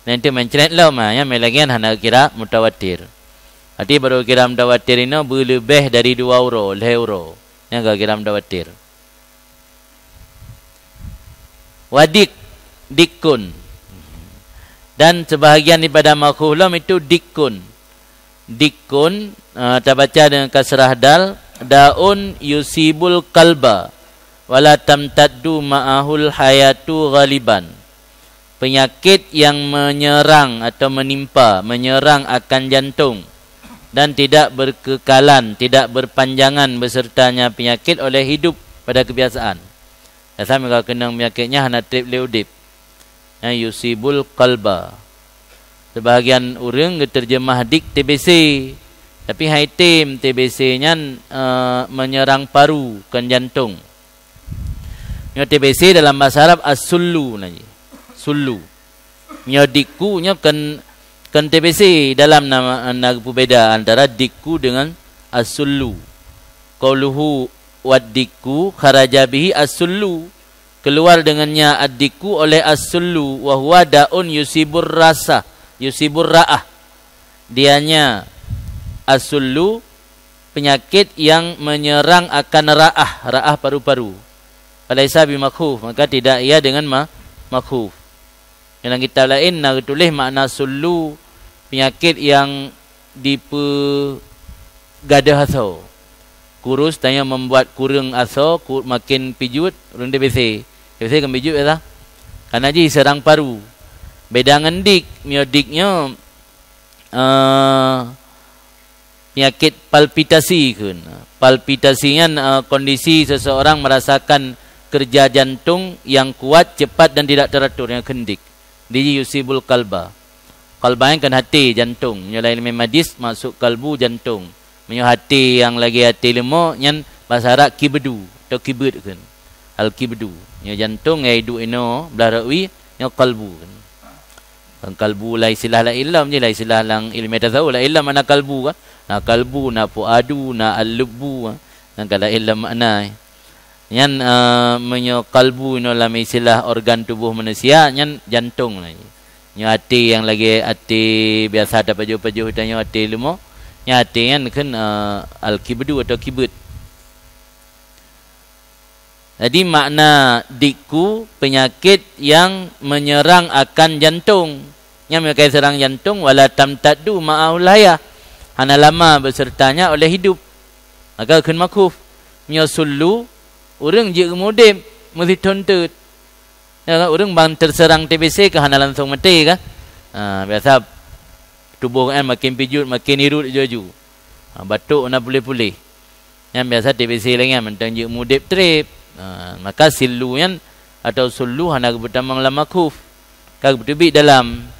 Nyan teuh mencret lom, ha, nyan meulagée nyan hana geukira mutawatir. Arti baru geukira mutawatir inoe beuleubeh dari dua uroe, lhée uroe. Nyan ka geukira mutawatir. Wa dik, dikkun. Dan sebahagian daripada makhuf lom itu dikkun. Dikkun, eh, tabaca dengan kasrah dal, daun yusibul qalba, wala tamtaddu ma'ahul hayatu ghaliban. Penyakit yang menyerang atau menimpa, menyerang akan jantung dan tidak berkekalan, tidak berpanjangan besertanya penyakit oleh hidup pada kebiasaan. Biasa meunyoe keunong penyakit nyan hana treb lé udeb. Nyan yusibul qalba. Sebahagian ureuëng geuterjemah dik T B C, tapi hai tem T B C nyan, eh, menyerang paru, kon jantung. Nyoe T B C dalam bahasa Arab as-sullu na jih. Sullu. Nyoe dikku nyoe kon, kon T B C dalam nama, na geupeubeda antara dikku dengan as-sullu. Qauluhu wad dikku kharaja bihi as-sullu. Keluar dengannya ad-dikku oleh as-sullu, wa huwa daun yusibur rasa, yusibur ra'ah. Dianya as-sullu penyakit yang menyerang akan ra'ah, ra'ah paru-paru. Falaisa bimakhuf, maka tidak ia dengan ma-, makhuf. Dalam kitab laén na geutuléh makna sullu, penyakit yang dipeugadôh asoe. Kurus tanyoe membuat kureueng asoe, ku-, makin pijuet, ureuëng T B C. T B C kan pijuet biasa. Karena jih serang paru. Beda ngon dik, meunyoe dik nyoe, eh, penyakit palpitasi kheun. Palpitasi nyan, eh, kondisi seseorang merasakan kerja jantung yang kuat, cepat dan tidak teratur, nyan kheun dik. Di yusibul qalba. Qalba nyan kan hati, jantung. Nyoe laén ilmu medis masuk kalbu, jantung. Meunyoe hati nyang lagée hati leumo nyan bahasa Arab kibdu atau kibd kheun. Al-kibdu. Nyoe jantung nyang iduek inoe blah rot wie, nyoe qalbu kheun. Kan kalbu lam istilah laén lom jih, lam istilah lam ilmu tasawuf laén lom makna kalbu kan. Na kalbu, na fuadu, na al-lubbu, kan. Nyan ka laén lom makna. Nyan, eh, meunyoe kalbu inoe lam istilah organ tuboh manusia, nyan jantong lah. Nyoe até nyang lagée até biasa tapajoh-pajoh tanyoe até leumo, nyan até nyan kheun, eh, al-kibdu atau kibd. Jadi makna dikku, penyakit yang menyerang akan jantung. Nyan meunyoe ka serang jantung, wala tamtaddu ma'ahul hayah. Hana lama besertanya oleh hidup. Maka kheun makhuf. Meunyoe sullu, ureuëng jeuet geumudeb meusithon teut. Ya kan? Ureuëng ban terserang T B C ka hana langsung maté kan? Ha, biasa tuboh nyan makin pijuet, makin irut laju-laju. Ha, batuk na puléh-puléh. Nyan biasa T B C lagée nyan mantong jeuet mudeb treb. Ha, maka sillu nyan atau sullu hana geupeutamong lam makhuf. Ka geupeubiet dalam.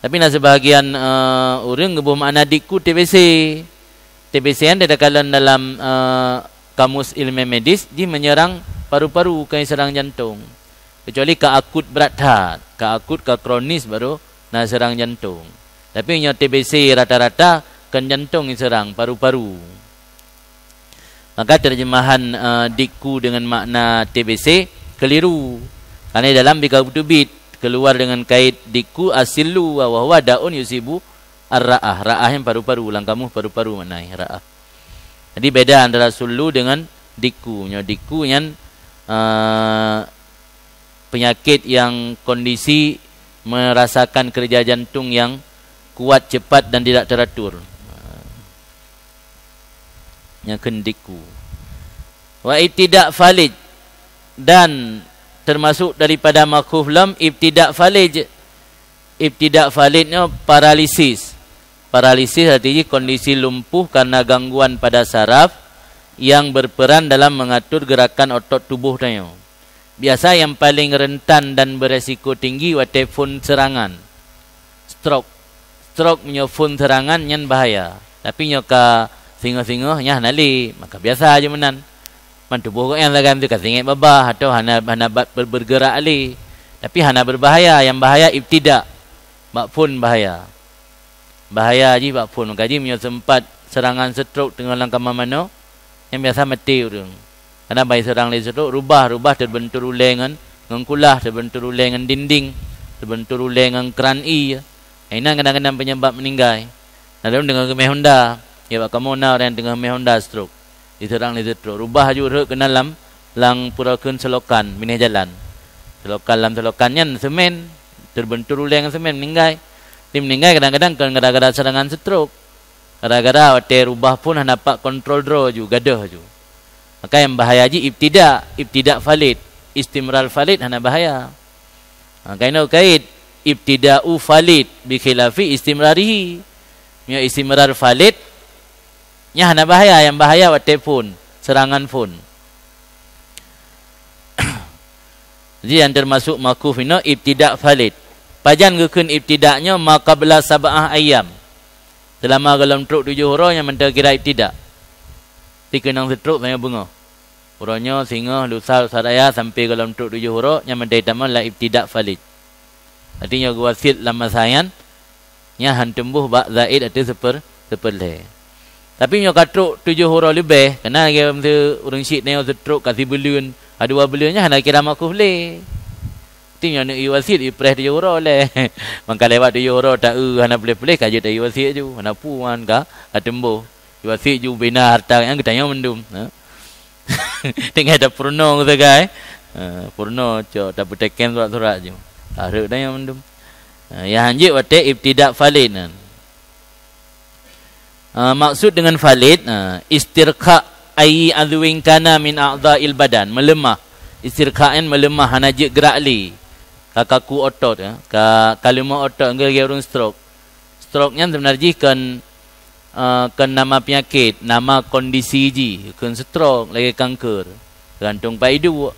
Tapi na sebahagian, eh, ureuëng geuboh makna dikku T B C. T B C nyan takalon dalam, eh, kamus ilmu medis jih menyerang paru-paru, bukan serang jantung. Kecuali ka akut brat that, ka akut, ka kronis baru na serang jantung. Tapi nyoe T B C rata-rata kon jantung nyang serang, paru-paru. Maka terjemahan, eh, dikku dengan makna T B C keliru. Karena di dalam bika beuteubiet keluar dengan kait dikku asillu wa huwa daun yusibu ar-ra'ah. Ra'ah nyan paru-paru, lam kamus paru-paru makna ra'ah. Jadi beda antara sullu dengan dikku. Nyoe dikku nyan, eh, penyakit yang kondisi merasakan kerja jantung yang kuat, cepat dan tidak teratur. Nyan kheun dikku. Wa ibtida' falij, dan termasuk daripada makhuf lam ibtida' falij, Ibtidak falid nyoe paralisis. Paralisis arti jih kondisi lumpuh karena gangguan pada saraf yang berperan dalam mengatur gerakan otot tubuh tanyoe. Biasa nyang paling rentan dan beresiko tinggi watée phon seurangan. Stroke. Stroke meunyoe phon seurangan nyan bahaya. Tapi nyoe ka singoh-singoh nyan hana lé, maka biasa jih meunan. Man tuboh gobnyan sagai ka singét babah atau hana, hana bat ber-, bergerak lé. Tapi hana berbahaya, nyang bahaya ibtidak. Bak phon bahaya. Bahaya jih bak phon. Maka jih meunyoe seumpat seurangan stroke teungoh lam kama manoe, nyang biasa maté ureuëng. Karena ban jiseurang lé stroke, rubah, rubah teubeuntur ulée ngon, ngon kulah, teubeuntur ulée ngon dinding, teubeuntur ulée ngon kran ie. Inan kadang-kadang penyebab meninggai. Na lôn deungoe geuméh Honda, ya bak kamoe na ureuëng teungoh méh Honda stroke. Jiseurang lé stroke. Rubah aju rhot keunan lam, lam pura kheun selokan, binéh jalan. Selokan, lam selokan nyan semen, teubeuntur ulée ngon semen, meninggai. Di meninggai kadang-kadang kon gara-gara seurangan stroke. Gara-gara watée rubah phon hana pat kontrol droe ju, gadôh ju. Maka nyang bahaya jih ibtidak, ibtidak falid, istimrar falid hana bahaya. Ha, kainoe kait ibtida'u falid bi khilafi istimrarihi. Meunyoe istimrar falid, nyan hana bahaya, nyang bahaya watée phon, seurangan phon. Jadi nyang teumasok makuf inoe ibtidak falid. Pajan geukheun ibtidak nyoe ma qabla sab'ah ayyam. Seulama gohlom trok tujoh uroe nyan mantong kira ibtidak. Di keunong stroke tanyoe beungoh. Uroe nyoe singoh, lusa, lusa raya sampoe gohlom trok tujoh uroe nyan mantong tamong lam ibtidak falid. Artinya geuwasiet lam masa nyan, nyan han tumboh bak zaid ateueh seuper-, seupeurlhée. Tapi meunyoe ka trok tujoh uroe leubeh, kana lagée ureuëng syiek nyoe stroke ka sibuleuen, ka dua buleuen nyan hana kira makuf lé. Ti nyoe neuk iwasiet ipreh tujoh uroe lé. Mangka lewat tujoh uroe ta-eu hana puléh-puléh ka jeuet iwasiet ju, hana puan ka, ka tumboh. Iwasiet ju bina harta nyang geutanyoe mandum. Ha? Tinggai tapeurunoe sagai. Ha, peurunoe cok tapeuteken surat-surat ju. Hareuek tanyoe mandum. Ha, nyang hanjeuet watée ibtidak falid nyan. Ah, maksud dengan falid, ah, istirkha ayyi adwin kana min a'dha'il badan, meuleumah. Istirkha nyan meuleumah, hana jeuet geurak lé. Ka kaku otot, ya, ka, ka leumoh otot, lagée ureuëng stroke. Stroke nyan seubeuna jih kon, ah, kon nama peunyakét, nama kondisi jih, kon stroke, lagée kanker. Teugantung pat iduek.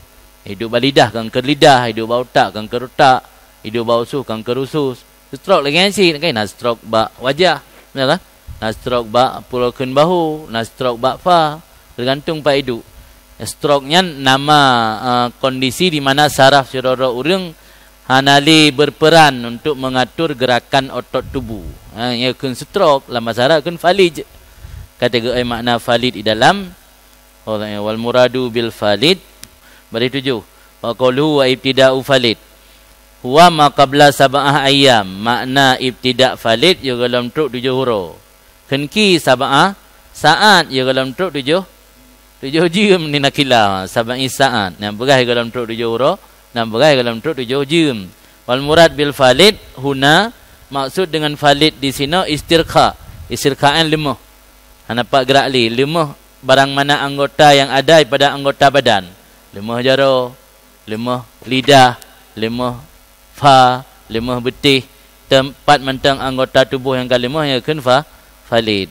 Iduek bak lidah, kanker lidah, iduek bak utak, kanker utak, iduek bak usus, kanker usus. Stroke lagée nyan cit, kan? Na stroke bak wajah, beuna kan? Na stroke bak pulokheun bahu, na stroke bak fa, teugantung pat iduek. Stroke nyan nama, eh, kondisi di mana saraf sidroe-droe ureuëng hana lé berperan untuk mengatur gerakan otot tubuh. Ha, nyan kheun stroke, lam basa Arab kheun falij. Kateugét makna falij di dalam, oh, wal muradu bil falid, bari tujoh. Wa qauluhu wa ibtida'u falid. Huwa ma qabla sab'ah ayyam, makna ibtidak falid yoh gohlom trok tujoh uroe. Kheun ki sab'ah sa'at yoh gohlom trok tujoh, tujoh jeuem ni nakila, sab'i sa'at. Nyang peugah gohlom trok tujoh uroe, nyang peugah gohlom trok tujoh jeuem. Wal murad bil falid huna, maksud dengan falid di sinoe istirkha. Istirkha nyan leumoh. Hana pat geurak lé, leumoh barang mana anggota yang ada pada anggota badan. Leumoh jaroe, leumoh lidah, leumoh fa, leumoh beutéh, teumpat mantong anggota tuboh nyang ka leumoh nyan kheun fa-, falid.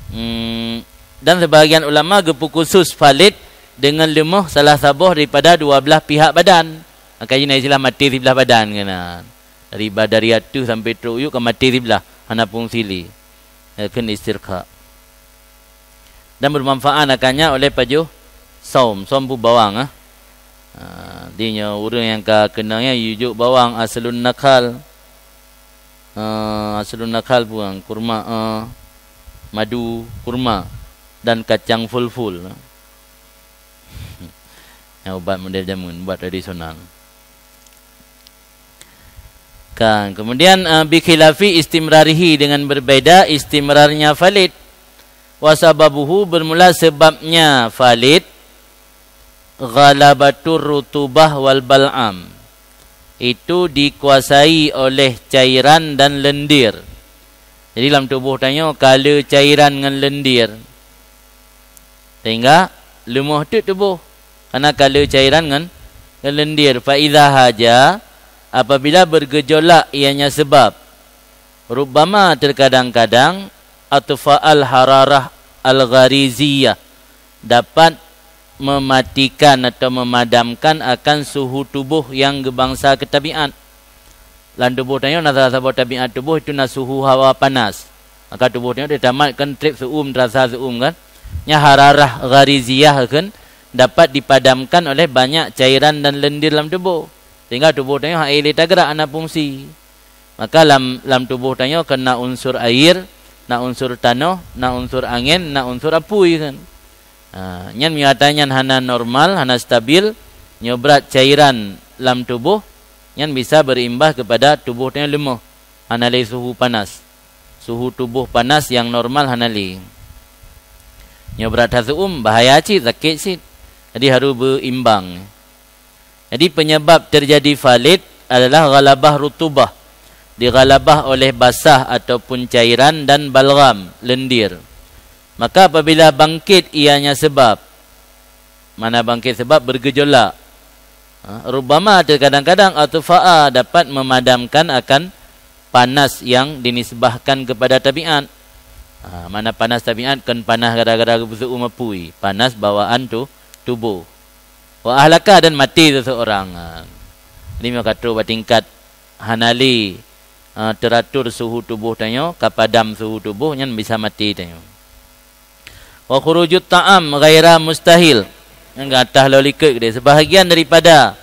Hmm, dan sebahagian ulama geupeu khusus falid dengan leumoh salah saboh daripada dua blah pihak badan. Maka jih na istilah maté siblah badan keunan. Dari ba-, dari ateueh sampai trok u yup ka maté siblah, hana fungsi lé. Nyan kheun istirkha. Dan bermanfaat akan nyan oleh pajoh saum. Saum peue bawang, ah. Ha, di nyoe ureuëng nyang ka keunong nyan yue jok bawang aslun nakhal. Ha, aslun nakhal peue, kurma, eh, madu kurma dan kacang fulful. Nyan ubat model jameun, ubat tradisional. Kan, kemudian, eh, bi khilafi istimrarihi, dengan berbeda istimrarnya falid. Wa sababuhu, bermula sebabnya falid, ghalabatur rutubah wal bal'am. Itu dikuasai oleh cairan dan lendir. Jadi lam tuboh tanyoe ka le cairan ngon lendir. Sehingga leumoh teuk tuboh. Karena ka le cairan ngon, ngon lendir. Fa idza haja, apabila bergejolak ianya sebab, rubbama, terkadang-kadang, atfa'al hararah al-ghariziyah, dapat mematikan atau memadamkan akan suhu tubuh yang geubangsa keu tabiat. Lam tuboh tanyoe na salah saboh tabiat tuboh itu na suhu hawa panas. Maka tuboh tanyoe teutamah kan treb seu-uem, teurasa seu-uem kan. Nyan hararah ghariziyah kan dapat dipadamkan oleh banyak cairan dan lendir lam tuboh. Sehingga tuboh tanyoe han ék lé tagrak, hana fungsi. Maka lam, lam tuboh tanyoe kan na unsur air, na unsur tanoh, na unsur angén, na unsur apui kan. Ha, nyan meunyoe atra nyan hana normal, hana stabil, nyoe brat cairan lam tuboh, nyan bisa berimbas kepada tuboh tanyoe leumoh, hana lé suhu panas. Suhu tuboh panas nyang normal hana lé. Nyoe brat that seu-uem, bahaya cit, sakét cit. Jadi harus beuimbang. Jadi penyebab terjadi falit adalah ghalabah rutubah, dighalabah oleh basah ataupun cairan dan balgham, lendir. Maka apabila bangkit ianya sebab, mana bangkit sebab bergejolak, ha, rubbama, terkadang-kadang, atfa'a, dapat memadamkan akan panas yang dinisbahkan kepada tabiat. Ha, mana panas tabiat kan panas gara-gara geupeusu apui, panas bawaan tu, tuboh. Wa ahlaka, dan maté seseorang. Ha. Jadi meunyoe ka trok bak tingkat hana lé, ha, teratur suhu tuboh tanyoe, ka padam suhu tuboh, nyan bisa maté tanyoe. Wa khurujut ta'am ghaira mustahil. Nyang ka atah lom likot keudeh. Sebahagian daripada,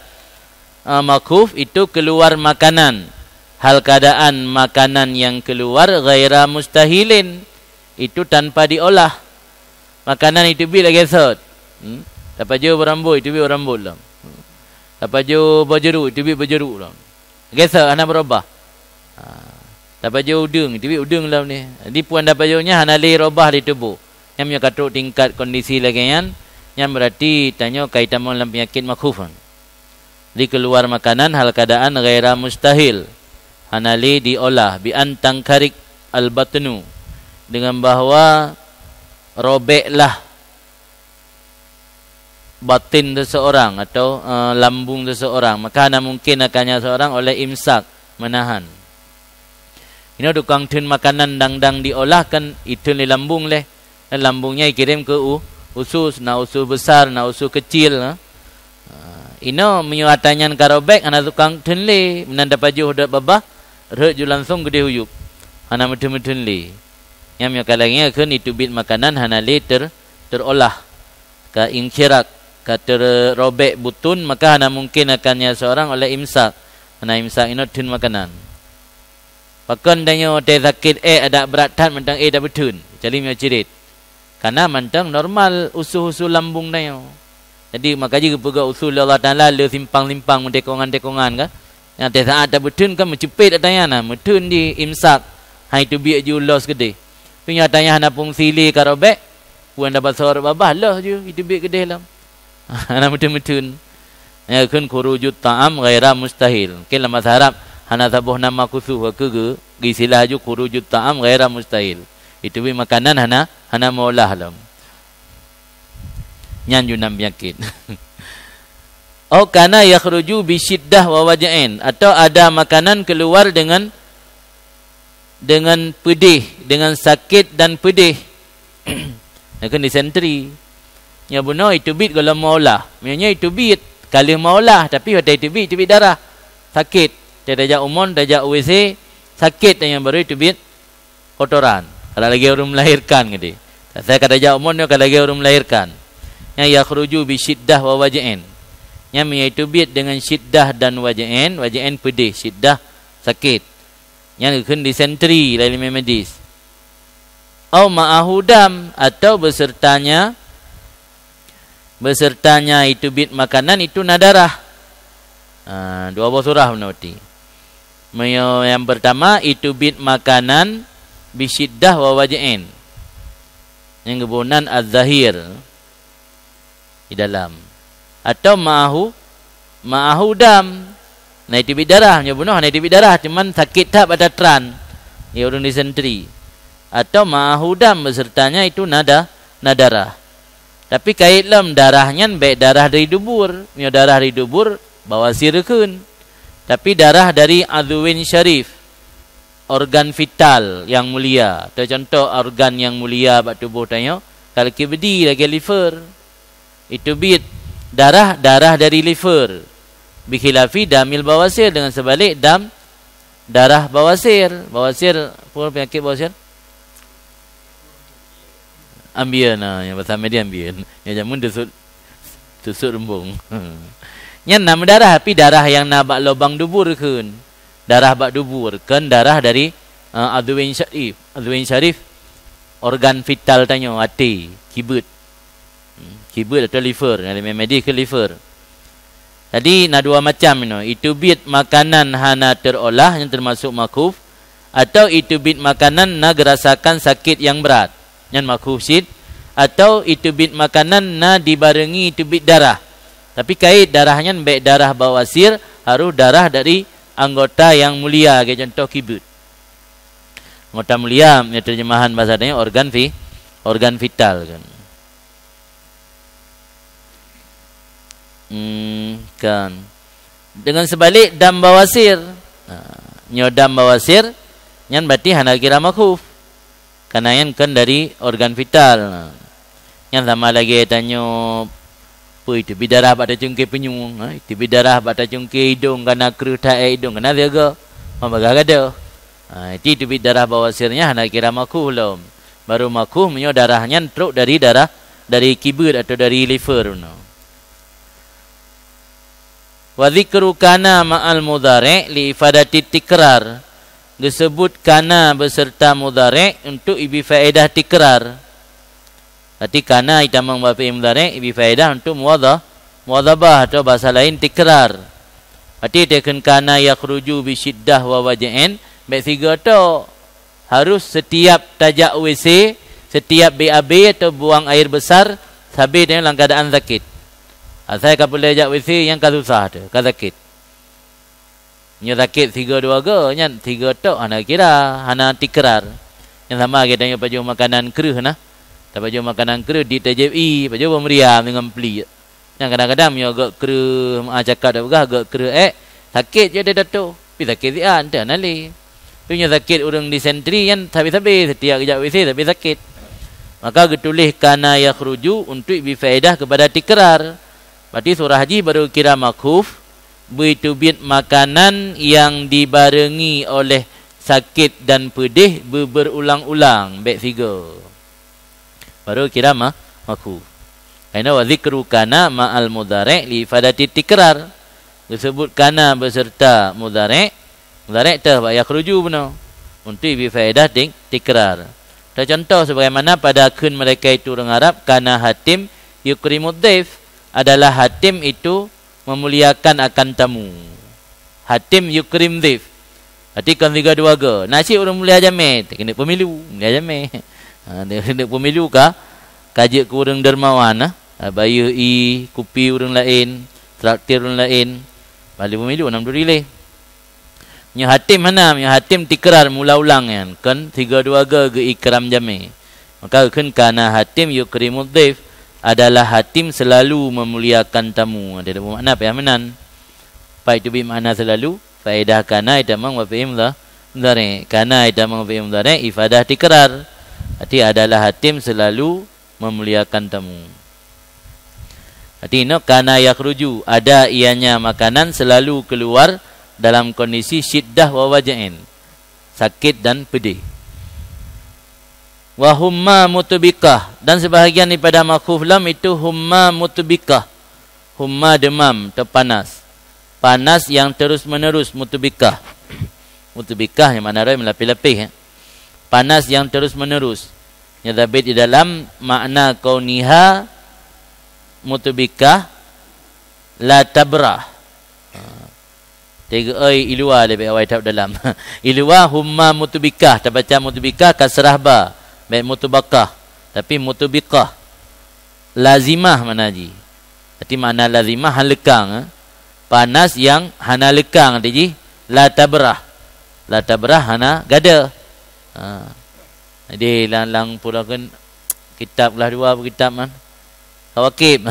ha, makhuf itu keluar makanan. Hal keadaan makanan yang keluar ghaira mustahilin. Itu tanpa diolah. Makanan itu bit lagèe sot. Hmm? Tapajoh barambot, itu bit barambot lom. Tapajoh bajeruk, itu bit bajeruk lom. Lagèe sot, hana berubah. Ha. Tapajoh udeueng, itu bit udeueng lom ni. Jadi puan tapajoh nyan hana lé rubah di tuboh. Nyan meunyoe ka trok tingkat kondisi lagèe nyan, nyan berarti tanyoe ka itamong lam peunyakét makhuf. Jadi keluar makanan hal keadaan ghaira mustahil, hana lé diolah, bi an tankharik al-batnu, dengan bahwa robeklah batin seseorang atau, eh, lambung seseorang, maka hana mungkin akannya seorang oleh imsak, menahan. Inoe tukang theun makanan dang-dang diolah kan itheun lé lambung lé. Dan lambung nyan ikirém keu u-, usus, na usus besar, na usus kecil, ha. Ha, inoe meunyoe atra nyan ka robek, hana tukang theun lé, meunan tapajoh dot babah, rhot ju langsong keudeh u yup. Hana meutheun-meutheun lé. Nyan meunyoe ka lagèe nyan kheun itu bit makanan hana lé ter-, terolah. Ka inkhiraq, ka teurobek butun, maka hana mungkin akannya seorang oleh imsak. Hana imsak inoe theun makanan. Pakon tanyoe watèe sakét ék adak brat that mantong ék tabeutheun, kecuali meunyoe cirét. Karena mantong normal usus-usus lambung tanyoe. Jadi maka jih geupeugah usus lé Allah Taala le simpang-simpang meutekongan-tekongan kan. Nyang watèe saát tabeutheun kan meuceupet atra nyan na, meutheun di imsak, han iteubiet ju los keudeh. Tapi nyang atra nyan hana fungsi lé ka robek, puan tapasoe rot babah, los ju iteubiet keudeh lom. Hana meutheun-meutheun. Nyan kheun khurujut ta'am ghaira mustahil. Mungkin lam bahasa Arab hana saboh nama khusus, ka geu-, geuistilah ju khurujut ta'am ghaira mustahil. Itu bit makanan hana, hana meuolah lom. Nyan ju nan peunyakét. Au kana yakhruju bi syiddah wa waj'in, atau ada makanan keluar dengan dengan peudeh, dengan sakét dan peudeh. Nyan kheun disentri. Nyoe bunoe iteubiet gohlom meuolah. Meunyoe nyoe iteubiet ka lheueh meuolah, tapi watèe iteubiet, iteubiet darah. Sakét. Watèe tajak u mon, tajak u W C, sakét, nyan baru iteubiet kotoran. Ka lagèe ureueng melahirkan keudeh. Asai ka tajak u mon nyoe ka lagèe ureueng melahirkan. Nyan yakhruju bi syiddah wa waj'in. Nyan meunyoe iteubiet dengan syiddah dan waj'in, waj'in peudeh, syiddah sakét. Nyan geukheun disentri lé ileumèe medis. Au ma'ahu dam, atau besertanya, besertanya iteubiet makanan itu na darah. Ha, dua boh surah meunan berarti. Meunyoe nyang pertama, iteubiet makanan bisyiddah wa waj'in. Nyang geuboh nan az-zahir. Di dalam. Atau ma'ahu, ma'ahu dam. Na iteubiet darah, meunyoe bunoe hana iteubiet darah, cuman sakét that bak atra teuh. Ya, ureueng disentri. Atau ma'ahu dam, besertanya itu na da-, na darah. Tapi kayèe lom darah nyan bèk darah dari dubur. Meunyoe darah dari dubur, bawasir kheun. Tapi darah dari adhuwin syarif, organ vital nyang mulia. Teucontoh organ nyang mulia bak tuboh tanyoe, kal kibdi lagèe liver. Itu biet darah, darah dari liver. Bikhilafi damil bawasir, dengan sebaliknya dam darah bawasir. Bawasir, peue peunyakét bawasir? Ambien, nah, nyang bahasa Medan ambien. Nyang jameun teusut, teusut rumbong. Nyan na meudarah, tapi darah nyang na bak lubang dubur kheun. Darah bak dubur, kheun darah dari, eh, adhuwin syarif. Adhuwin syarif, organ vital tanyoe, até, kibeuet. Hmm, kibeuet atau liver, nyang lé medis kheun liver. Jadi, na dua macam inoe. Itu biet makanan hana teurolah, nyan teumasuk makhuf, atau itu biet makanan na geurasakan sakét nyang brat, nyan makhuf cit, atau itu biet makanan na dibareungi itu biet darah. Tapi kayèe darah nyan bèk darah bawasir, harôh darah dari anggota nyang mulia, lagèe contoh kibeuet. Anggota mulia, meunyoe terjemahan bahasa tanyoe organ vi-, organ vital kan. Hmm, kan. Dengan sebaliknya dam bawasir. Nah, nyoe dam bawasir, nyan berarti hana kira makhuf. Karena nyan kan dari organ vital. Nah, nyan sama lagèe tanyoe, peue itu, biet darah bak tacungke panyueng, ha, itu biet darah bak tacungke idong, kana kreueh taék idong, kana siaga, meubaga gadoh. Ha, itu, itu biet darah bawasir nyan hana kira makhuf lom. Baru makhuf meunyoe darah nyan trok dari darah, dari kibeuet atau dari liver, no. Wa dzikru kana ma'al mudhari' li ifadati tikrar. Geuseubut kana beuseurta mudhari' untuk ibi faedah tikrar. Berarti kana itamong bak fi'il mudhari' ibi faedah untuk muwadha-, muwadhabah atau bahasa lain tikrar. Berarti teukheun kana yakhruju bi syiddah wa waj'in, bèk sigoe tok. Harus setiap tajak W C, setiap B A B atau buang air besar, sabe tanyoe lam keuadaan sakét. Asai ka peureulèe jak W C nyang ka susah teuh, ka sakét. Nyoe sakét sigoe dua goe, nyan sigoe tok hana kira, hana tikrar. Nyang sama lagèe tanyoe pajoh makanan kreueh na. Tapajoh makanan kreueh di T J I, pajoh peumeriam deungon pliek. Nyang kadang-kadang meunyoe gèt kreueh, meu'ah cakap tapeugah gèt kreueh ék, sakét jih deh tato, pi sakét siat, teuh hana lé. Tapi meunyoe sakét ureueng disentri nyan sabe-sabe, setiap geujak W C sabe sakét. Maka geutuléh kana yakhruju untuk ibi faedah keupada tikrar. Berarti surah jih baru kira makhuf, beuteubiet makanan nyang dibareungi oleh sakét dan peudeh beuberulang-ulang, bèk sigoe. Baru kira ma-, makhuf. Aina wa dzikru kana ma'al mudhari' li ifadati tikrar. Geuseubut kana beuseurta mudhari', mudhari' teuh bak yakhruju bunoe. Untuk ibi faedah tik-, tikrar. Teucontoh sebagaimana pada kheun mereka itu ureueng Arab, kana hatim yukrimud dhaif, adalah hatim itu memuliakan akan tamu. Hatim yukrim dhaif. Berarti kon sigoe dua goe. Na cit ureueng mulia jamèe, keuneuk pemilu, mulia jamèe. Ha, keuneuk pemilu ka, ka jeuet keu ureueng dermawan, ha. Ha, bayeue ié kupi ureueng laén, traktir ureueng laén. Bali pemilu, alhamdulillah. Nyoe hatim hana, nyoe hatim tikrar, mula ulang nyan. Kon sigoe dua goe geu-ikram jamèe. Maka kheun kana hatim yukrimud dhaif, adalah hatim selalu memuliakan tamu. Ada dua makna payah meunan. Pai teubiet makna selalu, faedah kana itamong bak fi'il mudha-, mudhari'. Kana itamong bak fi'il mudhari', ifadah tikrar. Berarti adalah hatim selalu memuliakan tamu. Berarti inoe kana yakhruju, ada ianya makanan selalu keluar dalam kondisi syiddah wa waj'in, sakét dan peudeh. Wa humma mutbiqah, dan sebahagian daripada makhuf lam itu humma mutbiqah. Humma deumam atau panas. Panas yang terus-menerus, mutbiqah. Mutbiqah nyang makna roh meulapéh-lapéh, ya. Panas yang terus-menerus. Nyang sabit di dalam makna kauniha mutbiqah la tabrah. Ha. Teugeue i luwa leubeh awai that dalam. I luwa humma mutbiqah, tabaca mutbiqah kasrah ba, bèk mutbaqah, tapi mutbiqah. Lazimah makna jih. Berarti makna lazimah hana leukang, eh. Panas nyang hana leukang arti jih la tabrah. La tabrah hana gadoh. Ha. Jadi lam, lam pura kan kitab lah dua kitab kan. Kawakib.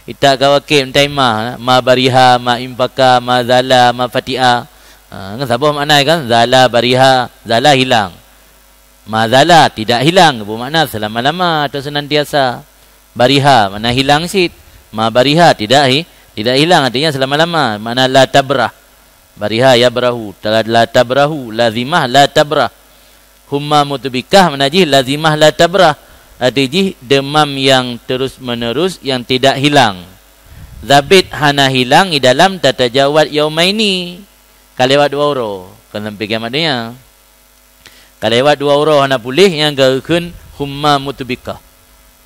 Itak kawakib, taimah. Ma bariha, ma impaka, ma zala, ma fatia. Ha, kan saboh makna kan? Zala, bariha, zala hilang. Ma zala, tidak hilang. Bermakna selama-lama atau senantiasa. Bariha, makna hilang cit. Ma bariha, tidak hi-, tidak hilang. Artinya selama-lama. Makna la tabrah. Bariha yabrahu, la, la tabrahu, lazimah la tabrah. Humma mutbikah makna jih lazimah la tabrah. Arti jih demam yang terus-menerus yang tidak hilang. Zabit hana hilang di dalam tatajawaz yaumaini. Ka lewat dua uroe. Kan sampai kiamat dunia. Ka lewat dua uroe hana puléh, nyan geukheun humma mutbikah.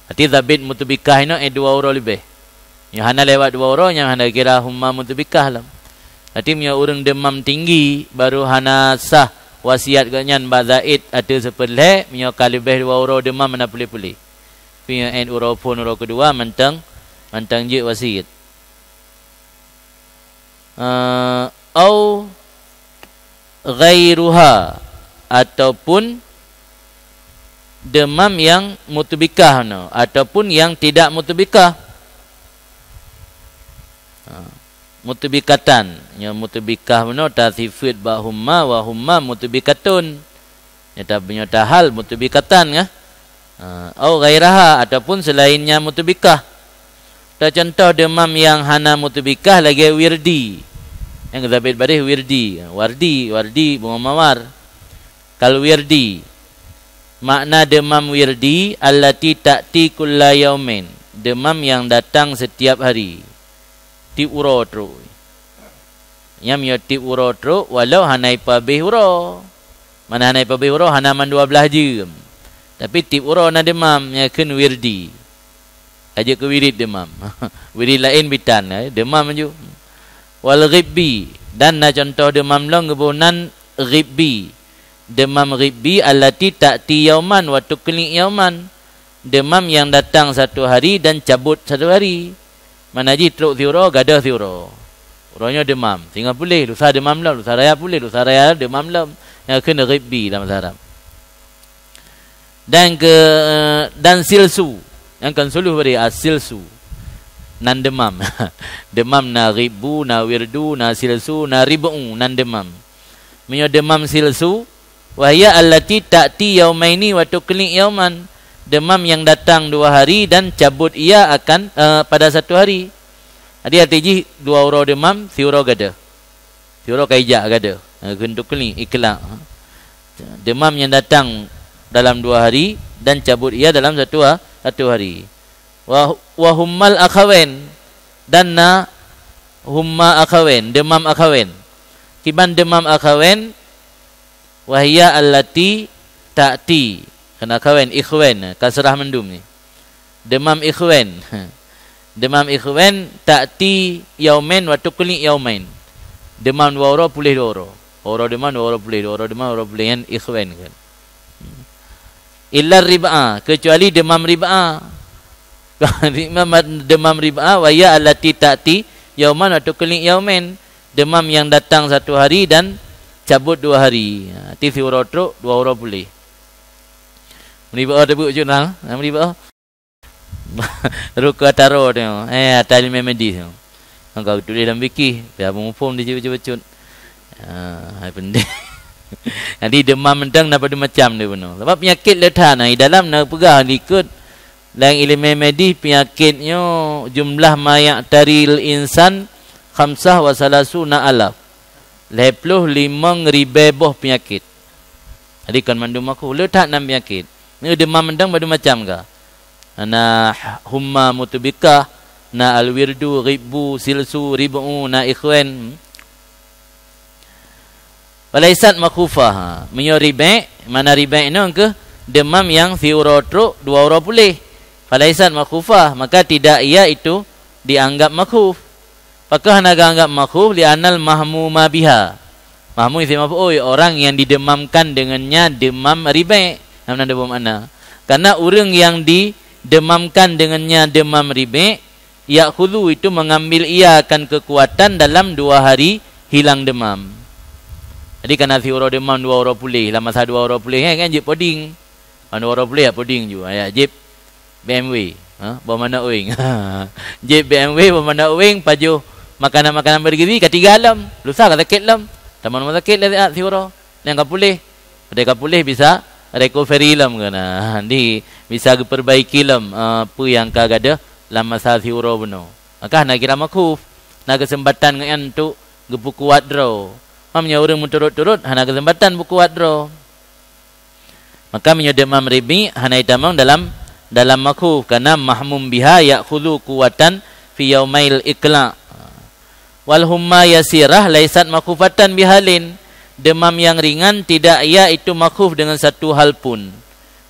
Arti zabit mutbikah inoe, eh, dua uroe leubeh. Nyoe hana lewat dua uroe, nyan hana kira humma mutbikah lom. Arti meunyoe ureuëng demam tinggi, baru hana sah wasiat gobnyan bak Zaid ateueh seupeuet lhée, meunyoe ka leubeh dua uroe demam hana puléh-puléh. Tapi nyoe 'et uroe phon uroe keudua mantong, mantong jeuet wasiat. Eh, au ghairuha, ataupun demam yang mutbikah no, ataupun yang tidak mutbikah. Ha, mutbikatan. Nyoe mutbikah no tasifeuet bak humma, wa humma mutbikatun. Nyoe ta-, nyoe tahal mutbikatan, kan? Ha, au ghairaha, ataupun selainnya mutbikah. Atau contoh demam yang hana mutbikah lagée wirdi. Nyang geusabet bareh wirdi, wardi, wardi, bunga mawar. Kal wirdi. Makna demam wirdi, allati ta'ti kulla yaumin. Demam yang datang setiap hari. Tieb uroe trok. Nyan meunyoe tieb uroe trok, walau hana ipabeh uroe. Mana hana ipabeh uroe, hana mandua blaih jeuem. Tapi tieb uroe na demam, nyan kheun wirdi. Ka jeuet keu wirid demam. Wirid laén bitan, eh, demam ju. Wal ghibbi, dan na contoh demam lom geuboh nan ghibbi. Demam ghibbi allati ta'ti yauman wa tuklik yauman. Demam yang datang satu hari dan cabut satu hari. Mana jih trok siuroe, gadôh siuroe. Uroe nyoe demam, singoh puléh, lusa demam lom, lusa raya puléh, lusa raya demam lom. Nyan kheun ghibbi lam bahasa Arab. Dan ke, dan silsu. Nyang kon suluh bari, ah, silsu. Nan demam. Demam na ghibbu, na wirdu, na silsu, na rib'u, nan demam. Meunyoe demam silsu, wa hiya allati ta'ti yaumaini wa tuklik yauman. Demam yang datang dua hari dan cabut ia akan, eh, pada satu hari. Jadi, arti jih dua uroe demam, siuroe gadôh. Siuroe ka ijak gadôh. Ha, kheun tuklik, iklak. Demam yang datang dalam dua hari dan cabut ia dalam satu ha-, satu hari. Wa, wa hummal akhawain, dan na humma akhawain, demam akhawain. Kiban demam akhawain, wa hiya allati ta'ti. Kheun akhawain, ikhwan, kasrah mandum ni. Demam ikhwan. Demam ikhwan ta'ti yaumain wa tuklik yaumain. Demam dua uroe, puléh dua uroe. Uroe demam, dua uroe puléh, dua uroe demam, dua uroe puléh, nyan ikhwan kan. Illa rib'a, kecuali demam rib'a. Demam, demam rib'a, wa hiya allati ta'ti yauman wa tuklik yaumain. Demam yang datang satu hari dan cabut dua hari. Ha, ti siuroe trok, dua uroe puléh. Meurib'a teubeuek jurnal, ha, meurib'a. Rukun ataro tu, eh, ata ileumèe medis tu. Ka tuléh lam fikih, pih muphom di bacut-bacut. Ah, hai penting. Jadi demam mantong na padum macam dia bunoe. Sebab penyakit le that na, di dalam na peugah likot laén ileumèe medis, penyakit nyoe jumlah ma ya'taril insan khamsah wa salasuna alaf. Lhèe ploh limong ribèe boh penyakit. Jadi kon mandum makruh, le that nan penyakit. Ni demam mantong padum macam ka. Na humma mutbikah, na al-wirdu, ghibbu, silsu, rib'u, na ikhwan. Falaisat makhufah. Meunyoe ribèe, mana ribèe nyoe keuh demam nyang siuroe trok, dua uroe puléh. Falaisat makhufah, maka tidak ia itu dianggap makhuf. Pakon hana geuanggap makhuf? Li'annal mahmuma biha. Mahmum isim maf'ul, orang yang didemamkan dengannya demam ribèe. Nah, meunan dua buah makna. Karena ureuëng yang didemamkan dengannya demam ribèe, ya'khudhu, itu mengambil ia akan kekuatan dalam dua hari hilang demam. Jadi, kana siuroe demam dua uroe puléh, lam masa dua uroe puléh, kan, kan jeuet poding. Anu uroe puléh jak poding ju, ya, jép B M W. Ha, boh manok weng. Jép B M W boh manok weng, pajoh makanan-makanan bergizi, ka tiga lom. Lusa ka sakét lom. Tamong rumah sakét lé siat siuroe. Nyang ka puléh. Padahai ka puléh bisa recovery lom keunan. Di, bisa geuperbaiki lom, eh, peue nyang ka gadôh lam masa siuroe bunoe. Maka hana kira makhuf. Na keuseumpatan ngon nyan untuk geupeukuat droe. Meunyoe ureuëng meuturot-turot, hana keuseumpatan peukuat droe. Maka meunyoe deumam ribik, hana jitamong dalam, dalam makhuf, karena mahmum biha ya'khudhu quwwatan fi yaumail iqla'. Wal humma yasirah laisat makhufatan bihalin. Deumam nyang ringan tidak ia itu makhuf dengan satu hal pun.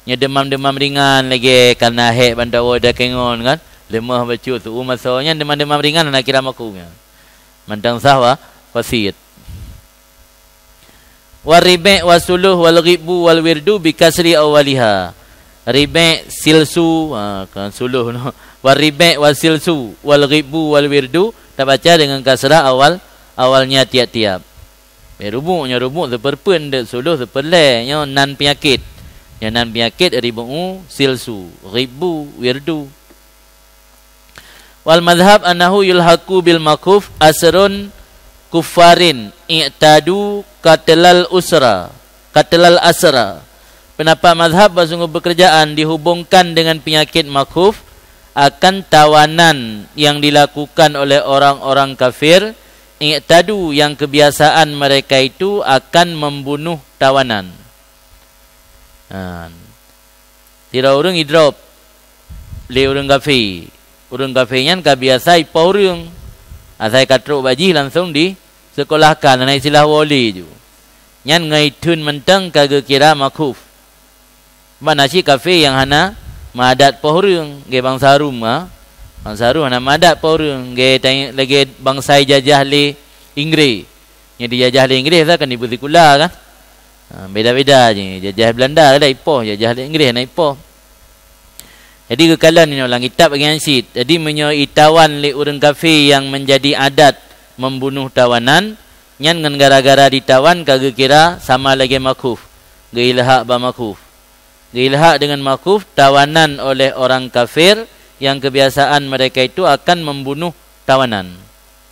Nyoe deumam-deumam ringan lagée kana hék bantawoe dakengon kan, leumoh bacut, su'u maso, nyan deumam-deumam ringan hana kira makhuf nyan. Mantong sah wa-, wasiet. Waribek wasuluh wal ghibbu wal wirdu bi kasri awwaliha. Ribek, silsu, ha, kan suluh, no. Waribek wasilsu wal ghibbu wal wirdu, tabaca dengan kasrah awal, awalnya tiap-tiap. Eh, rubuk, nyoe rubuk seupeureupeuen dek suluh seupeurlée, nyoe nan peunyakét. Nyoe nan peunyakét ribu'u, silsu, ghibbu, wirdu. Wal madhhab annahu yulhaqu bil makhuf asrun kuffarin i'tadu qatlal usra, qatlal asra. Pendapat mazhab bahwa sungguh pekerjaan dihubungkan dengan penyakit makhuf akan tawanan yang dilakukan oleh orang-orang kafir, i'tadu, yang kebiasaan mereka itu akan membunuh tawanan. Ha. Sidroe ureuëng idrop lé ureuëng kafé. Ureuëng kafé nyan ka biasa ipoh ureuëng. Asai ka trok bak jih langsung disekolahkan, hana istilah woe lé ju. Nyan ngon itheun mantong ka geukira makhuf. Ban na cit kafé nyang hana meuadat poh ureuëng, lagée bansa Rom, ha. Bansa Rom hana meuadat poh ureuëng, lagée, lagée bansa ijajah lé Inggréh. Nyang dijajah lé Inggréh kan dibeusikula kan. Ha, beda-beda je. Jajah Belanda kan ipoh, jajah lé Inggréh hana ipoh. Jadi geukalon inoe lam kitab bagian cit. Jadi meunyoe itawan lé ureuëng kafé nyang menjadi adat membunuh tawanan, nyan ngon gara-gara ditawan ka geukira sama lagée makhuf, geuilhaq bak makhuf. Geuilhaq dengan makhuf, tawanan oleh orang kafir yang kebiasaan mereka itu akan membunuh tawanan.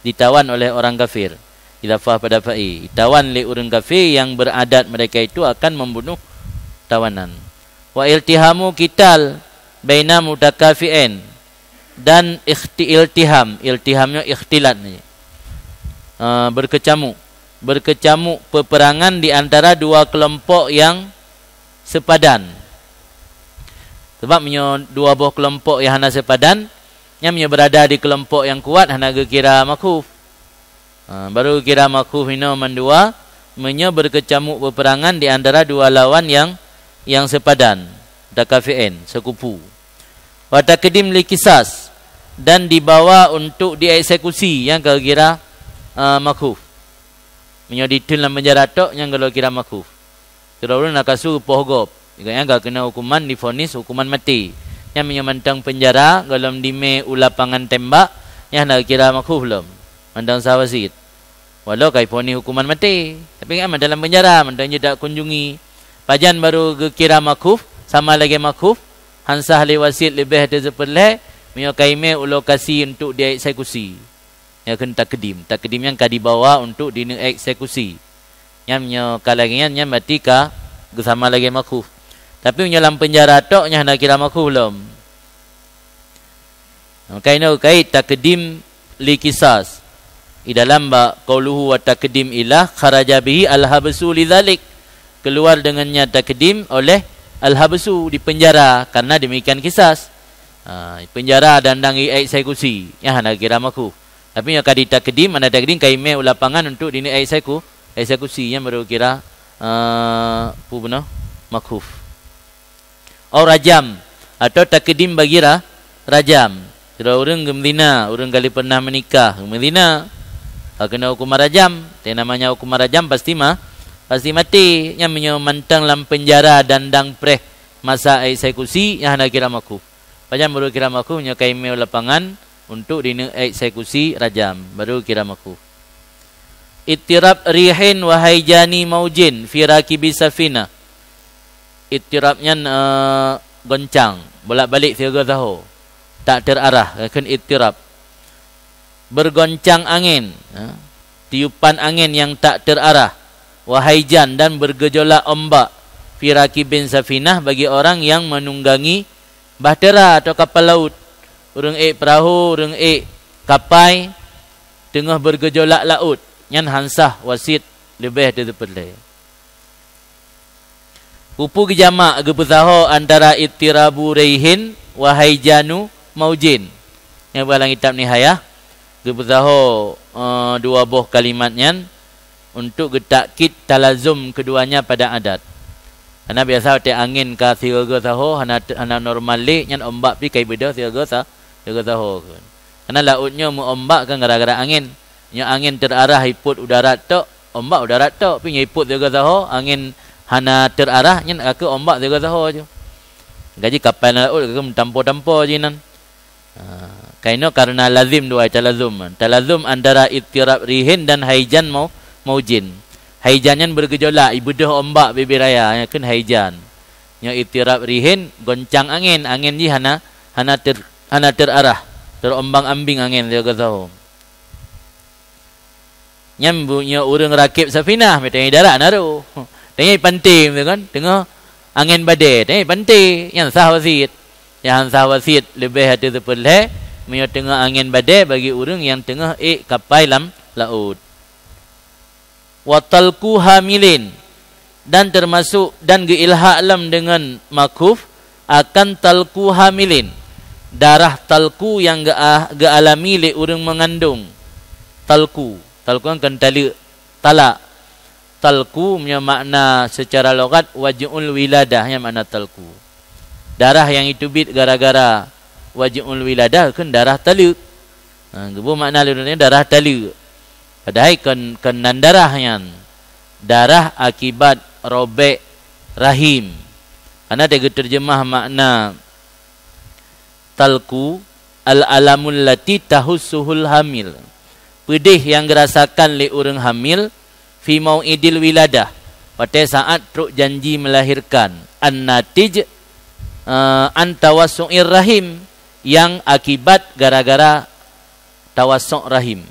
Ditawan oleh orang kafir. Idafah pada fa'i. Ditawan lé ureuëng kafé yang beradat mereka itu akan membunuh tawanan. Wa iltihamu qital baina mutakafi'ain. Dan ikhti-, iltiham. Iltiham nyoe ikhtilat ni. Eh, berkecamuk. Berkecamuk peperangan di antara dua kelompok yang sepadan. Sebab meunyoe dua boh kelompok nyang hana sepadan, nyan meunyoe berada di kelompok nyang kuat hana geukira makhuf. Ha, baru geukira makhuf inoe mandua, meunyoe berkecamuk peperangan di antara dua lawan nyang, nyang sepadan, mutakafi'ain, sekufu. Wa taqdim li qisas, dan dibawa untuk dieksekusi, nyang ka geukira, eh, makhuf. Meunyoe ditheun lam penjara tok, nyan ka lheueh kira makhuf. Sidroe ureuëng na kasu geupoh gob. Gobnyan ka keunong hukuman, difonis hukuman maté. Nyan meunyoe mantong penjara, gohlom dimé u lapangan tembak, nyan hana kira makhuf lom. Mantong sah wasiet. Walau ka ifonis hukuman maté. Tapi kan mantong lam penjara, mantong jeuet takunjungi. Pajan baru geukira makhuf, sama lagée makhuf, han sah lé wasiet leubeh teuseupeurlée, meunyoe ka imé u lokasi untuk dieksekusi. Nyan kheun takdim. Takdim nyan ka dibawa untuk dineuk eksekusi. Nyan meunyoe ka lagée nyan, nyan berarti ka geusama lagée makhuf. Tapi meunyoe lam penjara tok, nyan hana kira makhuf lom. Maka inoe kait takdim li qisas. Di dalam bak qauluhu wa takdim ila kharaja bihi al-habsu lidzalik. Keluar dengannya takdim oleh al-habsu, dipenjara karena demikian qisas. Ha, penjara dan dang eksekusi. Nyan hana kira makhuf. Tapi nyoe ka ditakdim, mana takdim ka imé u lapangan untuk dineuk ekseku-, eksekusi, nyan baru kira, eh, peue bunoe? Makhuf. Au rajam, atau takdim bagi ra-, rajam. Sidroe ureuëng geumeuzina, ureuëng ka lheueh pernah meunikah, geumeuzina. Ka keunong hukuman rajam, teuh namanya hukuman rajam pasti ma-, pasti maté. Nyan meunyoe mantong lam penjara dan dang preh masa eksekusi, nyan hana kira makhuf. Pajan baru kira makhuf? Nyoe ka imé u lapangan untuk dineuk eksekusi rajam, baru kira makhuf. Ittirab rihin wa haijani maujin fi rakibi safinah. Ittirab nyan, eh, goncang, bolak-balik sigoe saho. tak terarah, kheun ittirab. Bergoncang angin, ha, tiupan angin yang tak terarah. Wa haijan, dan bergejolak ombak. Fi rakibin safinah, bagi orang yang menunggangi bahtera atau kapal laut. Ureuëng ék peurahô, ureuëng ék kapai, teungoh bergejolak laôt, nyan han sah wasit leubeh dari sipeureulée. Peue-peue geujamak geupeusaho antara ittirabu rihin wa haijanu maujin. Nyang bak lam kitab Nihayah, geupeusaho, eh, dua boh kalimat nyan untuk geutakkid talazum keduanya pada adat. Karena biasa watée angén ka sigoe-goe saho, hana, hana normal lé, nyan ombak pih ka ibeudôh sigoe-goe sa-, sigoe-goe saho. Karena laôt nyoe meu-ombak kan gara-gara angén. Nyoe angén terarah ipot u darat tok, ombak u darat tok, pih nyoe ipot sigoe saho, angén hana terarah, nyan ka keuh ombak sigoe saho ju. Gaji kapai lam laôt ka keuh meutampo-tampo ji nan. Ha, kainoe karena lazim dua talazum. Talazum antara ittirab rihin dan haijan mau-, maujin. Haijan nyan bergejolak, ibeudôh ombak bibir raya, nyan kheun haijan. Nyoe ittirab rihin, goncang angén, angén jih hana, hana ter-, hana terarah, terombang-ambing angén sigoe saho. Nyan bu-, nyoe ureuëng rakib safinah, meuteungoh darat na rôh. Teungoh panté, beutôi kan? Teungoh angén badée, teungoh panté. Nyan sah wasit. Nyan sah wasit leubeh dari sipeureulée, meunyoe teungoh angén badée bagi ureuëng nyang teungoh ék kapai lam laôt. Wa talqu hamilin. Dan termasuk dan geuilhak lom deungon makhuf akan talqu hamilin, darah talqu nyang geu-, geualami lé ureuëng meungandong. Talqu, talqu kan taleuek, talak. Talqu meunyoe makna seucara lughat waj'ul wiladah, nyan makna talqu. Darah nyang jiteubiet gara-gara waj'ul wiladah kheun darah taleuek. Ha, geuboh makna lé ureuëng nyan darah taleuek. Padahai kon, kon nan darah nyan. Darah akibat robek rahim. Hana teuh geuteurjeumah makna talqu, al-alamul lati tahussuhul hamil. Peudeh nyang geurasakan lé ureuëng hamil, fi mau'idil wiladah, watée saát trok janji melahirkan, an-natij, eh, an tawassu'ir rahim, nyang akibat gara-gara tawassu' rahim.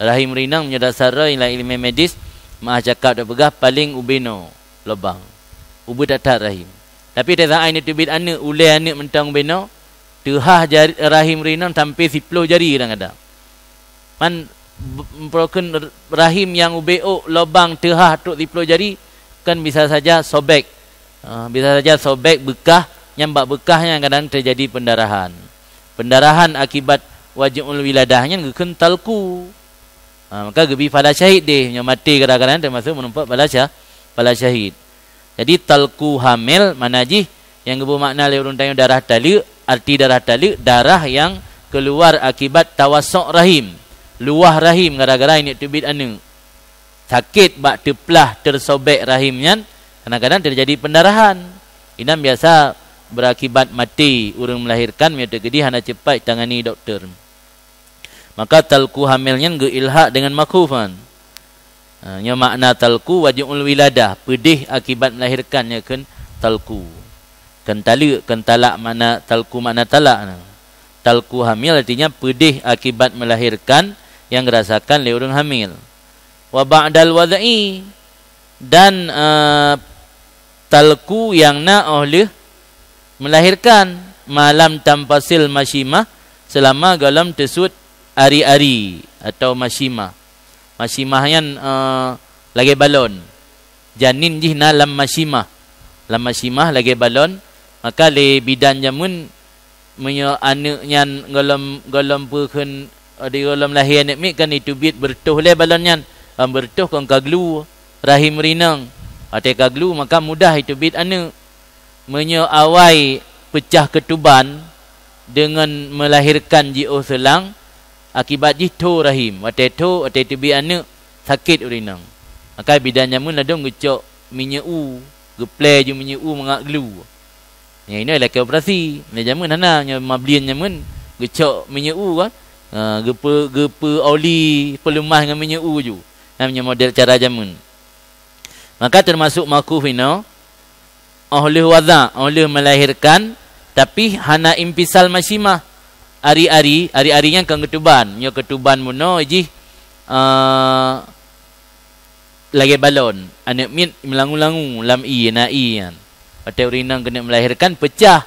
Rahim rinong meunyoe dasar droe lam ileumé medis, meuah cakap tapeugah paleng ubé noe lubang. Ubé that-that rahim. Tapi teusaát neuteubiet aneuëk, ulée aneuëk mantong ubé noe, teuhah jari, rahim rinong sampai siploh jari kadang-kadang. Man b-, meukheun rahim nyang ubé ôk lubang teuhah trok siploh jari, kan bisa saja sobek. Ah, bisa saja sobek, beukah, nyan bak beukah nyan kadang teujadi pendarahan. Pendarahan akibat waj'ul wiladah nyan geukheun talqu. Ah, maka geubi pahala syahid deh, nyoe maté gara-gara nyan teumasuk meureumpok pahala sya-, pahala syahid. Jadi talqu hamil makna jih nyang geuboh makna lé ureuëng tanyoe darah taleuek, arti darah taleuek, darah nyang keuluar akibat tawassu' rahim, luwah rahim gara-gara neuteubiet aneuëk. Sakét bak teuplah teusobek rahim nyan, kadang-kadang teujadi pendarahan. Inan biasa beurakibat maté ureuëng melahirkan meunyoe teukeudi hana cepat tangani dokto. Maka talqu hamil nyan geuilhak deungon makhuf nyan. Ha, nyoe makna talqu waj'ul wiladah, peudeh akibat melahirkan nyan kheun talqu. Kheun taleuek, kheun talak makna talqu makna talak na. Talqu hamil artinya peudeh akibat melahirkan nyang geurasakan lé ureuëng hamil. Wa ba'dal wad'i, dan, eh, talqu nyang na óh lheueh melahirkan, ma lam tanfasil masyimah, seulama gohlom teusuet ari-ari atau masyimah. Masyimah nyan, eh, lagée balon. Janin jih na lam masyimah. Lam masyimah lagée balon, maka lé bidan jameun meunyoe aneuëk nyan gohlom, gohlom peue kheun, di gohlom lahé aneuëk miet kan jiteubiet beureutoh lé balon nyan, ban beureutoh kon ka glue rahim rinong. Watée ka glue maka mudah jiteubiet aneuëk. Meunyoe awai peucah keutuban deungon melahirkan jiôh seulang, akibat jih tho rahim. Watée tho, watée teubiet aneuëk, sakét ureuëng inong. Maka bidan jameun ladôm geucok minyeuk u, geuplée ju minyeuk u mangat glue. Nyang inoe lakée operasi. Nyang jameun hana, nyang mablien jameun geucok minyeuk u kan. Ha, geupeu-, geupeu oli peuleumah ngon minyeuk u ju. Nyan meunyoe model cara jameun. Maka teumasuk makhuf inoe, óh lheueh wadha, óh lheueh melahirkan, tapi hana infisal masyimah. ari-ari, ari-ari nyan kon keutuban. Nyoe keutuban bunoe jih, eh, lagée balon, aneuëk miet meulangu-langu lam ié, na ié nyan. Watée ureuëng inong keuneuk meulahérkan, peucah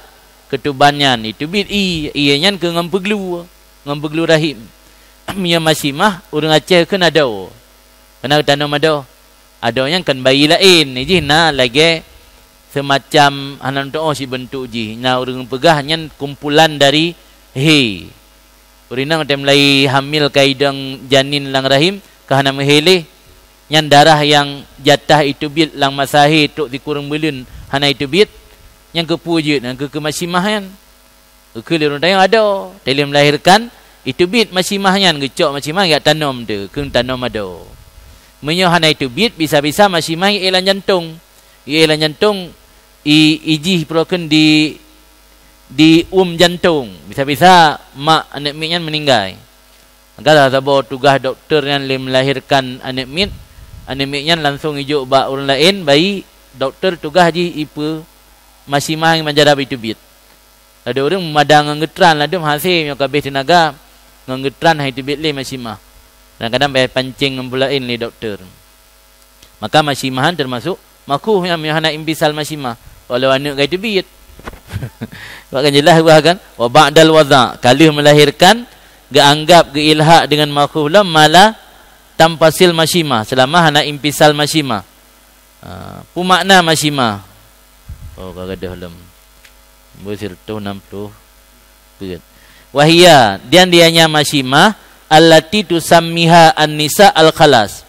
keutuban nyan, iteubiet ié, ié nyan keu ngon peuglu, ngon peuglu rahim. Meunyoe masyimah, ureuëng Aceh kheun adoe. Kana tanom adoe. Adoe nyan kon bayi laén, jih na lagée seumacam hana teuoh sibeuntuk jih. Na ureuëng peugah nyan kumpulan dari hé. Ureuëng inong watée mulai hamil ka idong janin lam rahim, ka hana meuhé lé. Nyan darah nyang jatah iteubiet lam masa hé trok sikureueng buleuen hana iteubiet, nyan keupeue jeuet, nyan keu, keu masyimah nyan. Keu lé ureuëng tanyoe adoe, watée lheueh meulahérkan, iteubiet masyimah nyan, geucok masyimah geutanom teuh, kheun tanom adoe. Meunyoe hana iteubiet, bisa-bisa masyimah ié lam jantong. Ié lam jantong, i, ijih peurokon di, di um jantong. Bisa-bisa mak aneuëk miet nyan meuninggai. Maka saboh tugaih dokto nyan lé meulahérkan aneuëk miet, aneuëk miet nyan langsong ijok bak ureuëng laén, bayi dokto tugaih jih ipeue masyimah nyang manjadab iteubiet. Ladôm ureuëng meumada ngon geutran, ladôm hase nyoe ka abéh teunaga, ngon geutran han iteubiet lé masyimah. Kadang-kadang payah pancéng ngon peue laén lé dokto. Maka masyimah nyan teumasok makruh nyang meunyoe hana inpisal masyimah, walau aneuëk ka iteubiet. Bak kan jeulaih bah kan? Wa ba'dal wadha', ka lheueh meulahérkan, geuanggab geuilhaq deungon makruh lom ma la tanfasil masyimah, seulama hana inpisal masyimah. Ha, peue makna masyimah? Oh, ka gadôh lom. Beusireutôh nam ploh peuet. Wa hiya, dan ianya masyimah, allati tusammiha an-nisa al-khalas.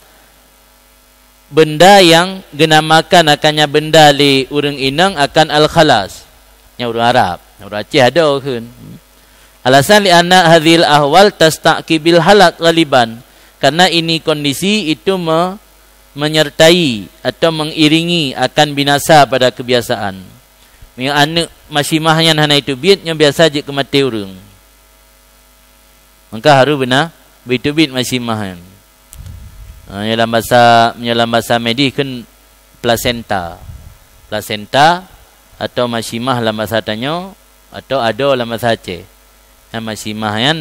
Benda nyang geunamakan akannya benda lé ureuëng inong akan al-khalas. Nyan ureuëng Arab, ureuëng Aceh adoe kheun. Alasan, li'anna hadhil ahwal tasta'qibil halak ghaliban. Karena ini kondisi itu me-, menyertai atau mengiringi akan binasa pada kebiasaan. Meunyoe aneuëk masyimah nyan hana iteubiet, nyoe biasa jeuet keu maté ureuëng. Maka harôh beuna beuteubiet masyimah nyan. Ha, nyoe lam basa, nyoe lam basa medis kheun plasenta. Plasenta atau masyimah lam basa tanyoe, atau adoe lam basa Aceh. Nyan masyimah nyan,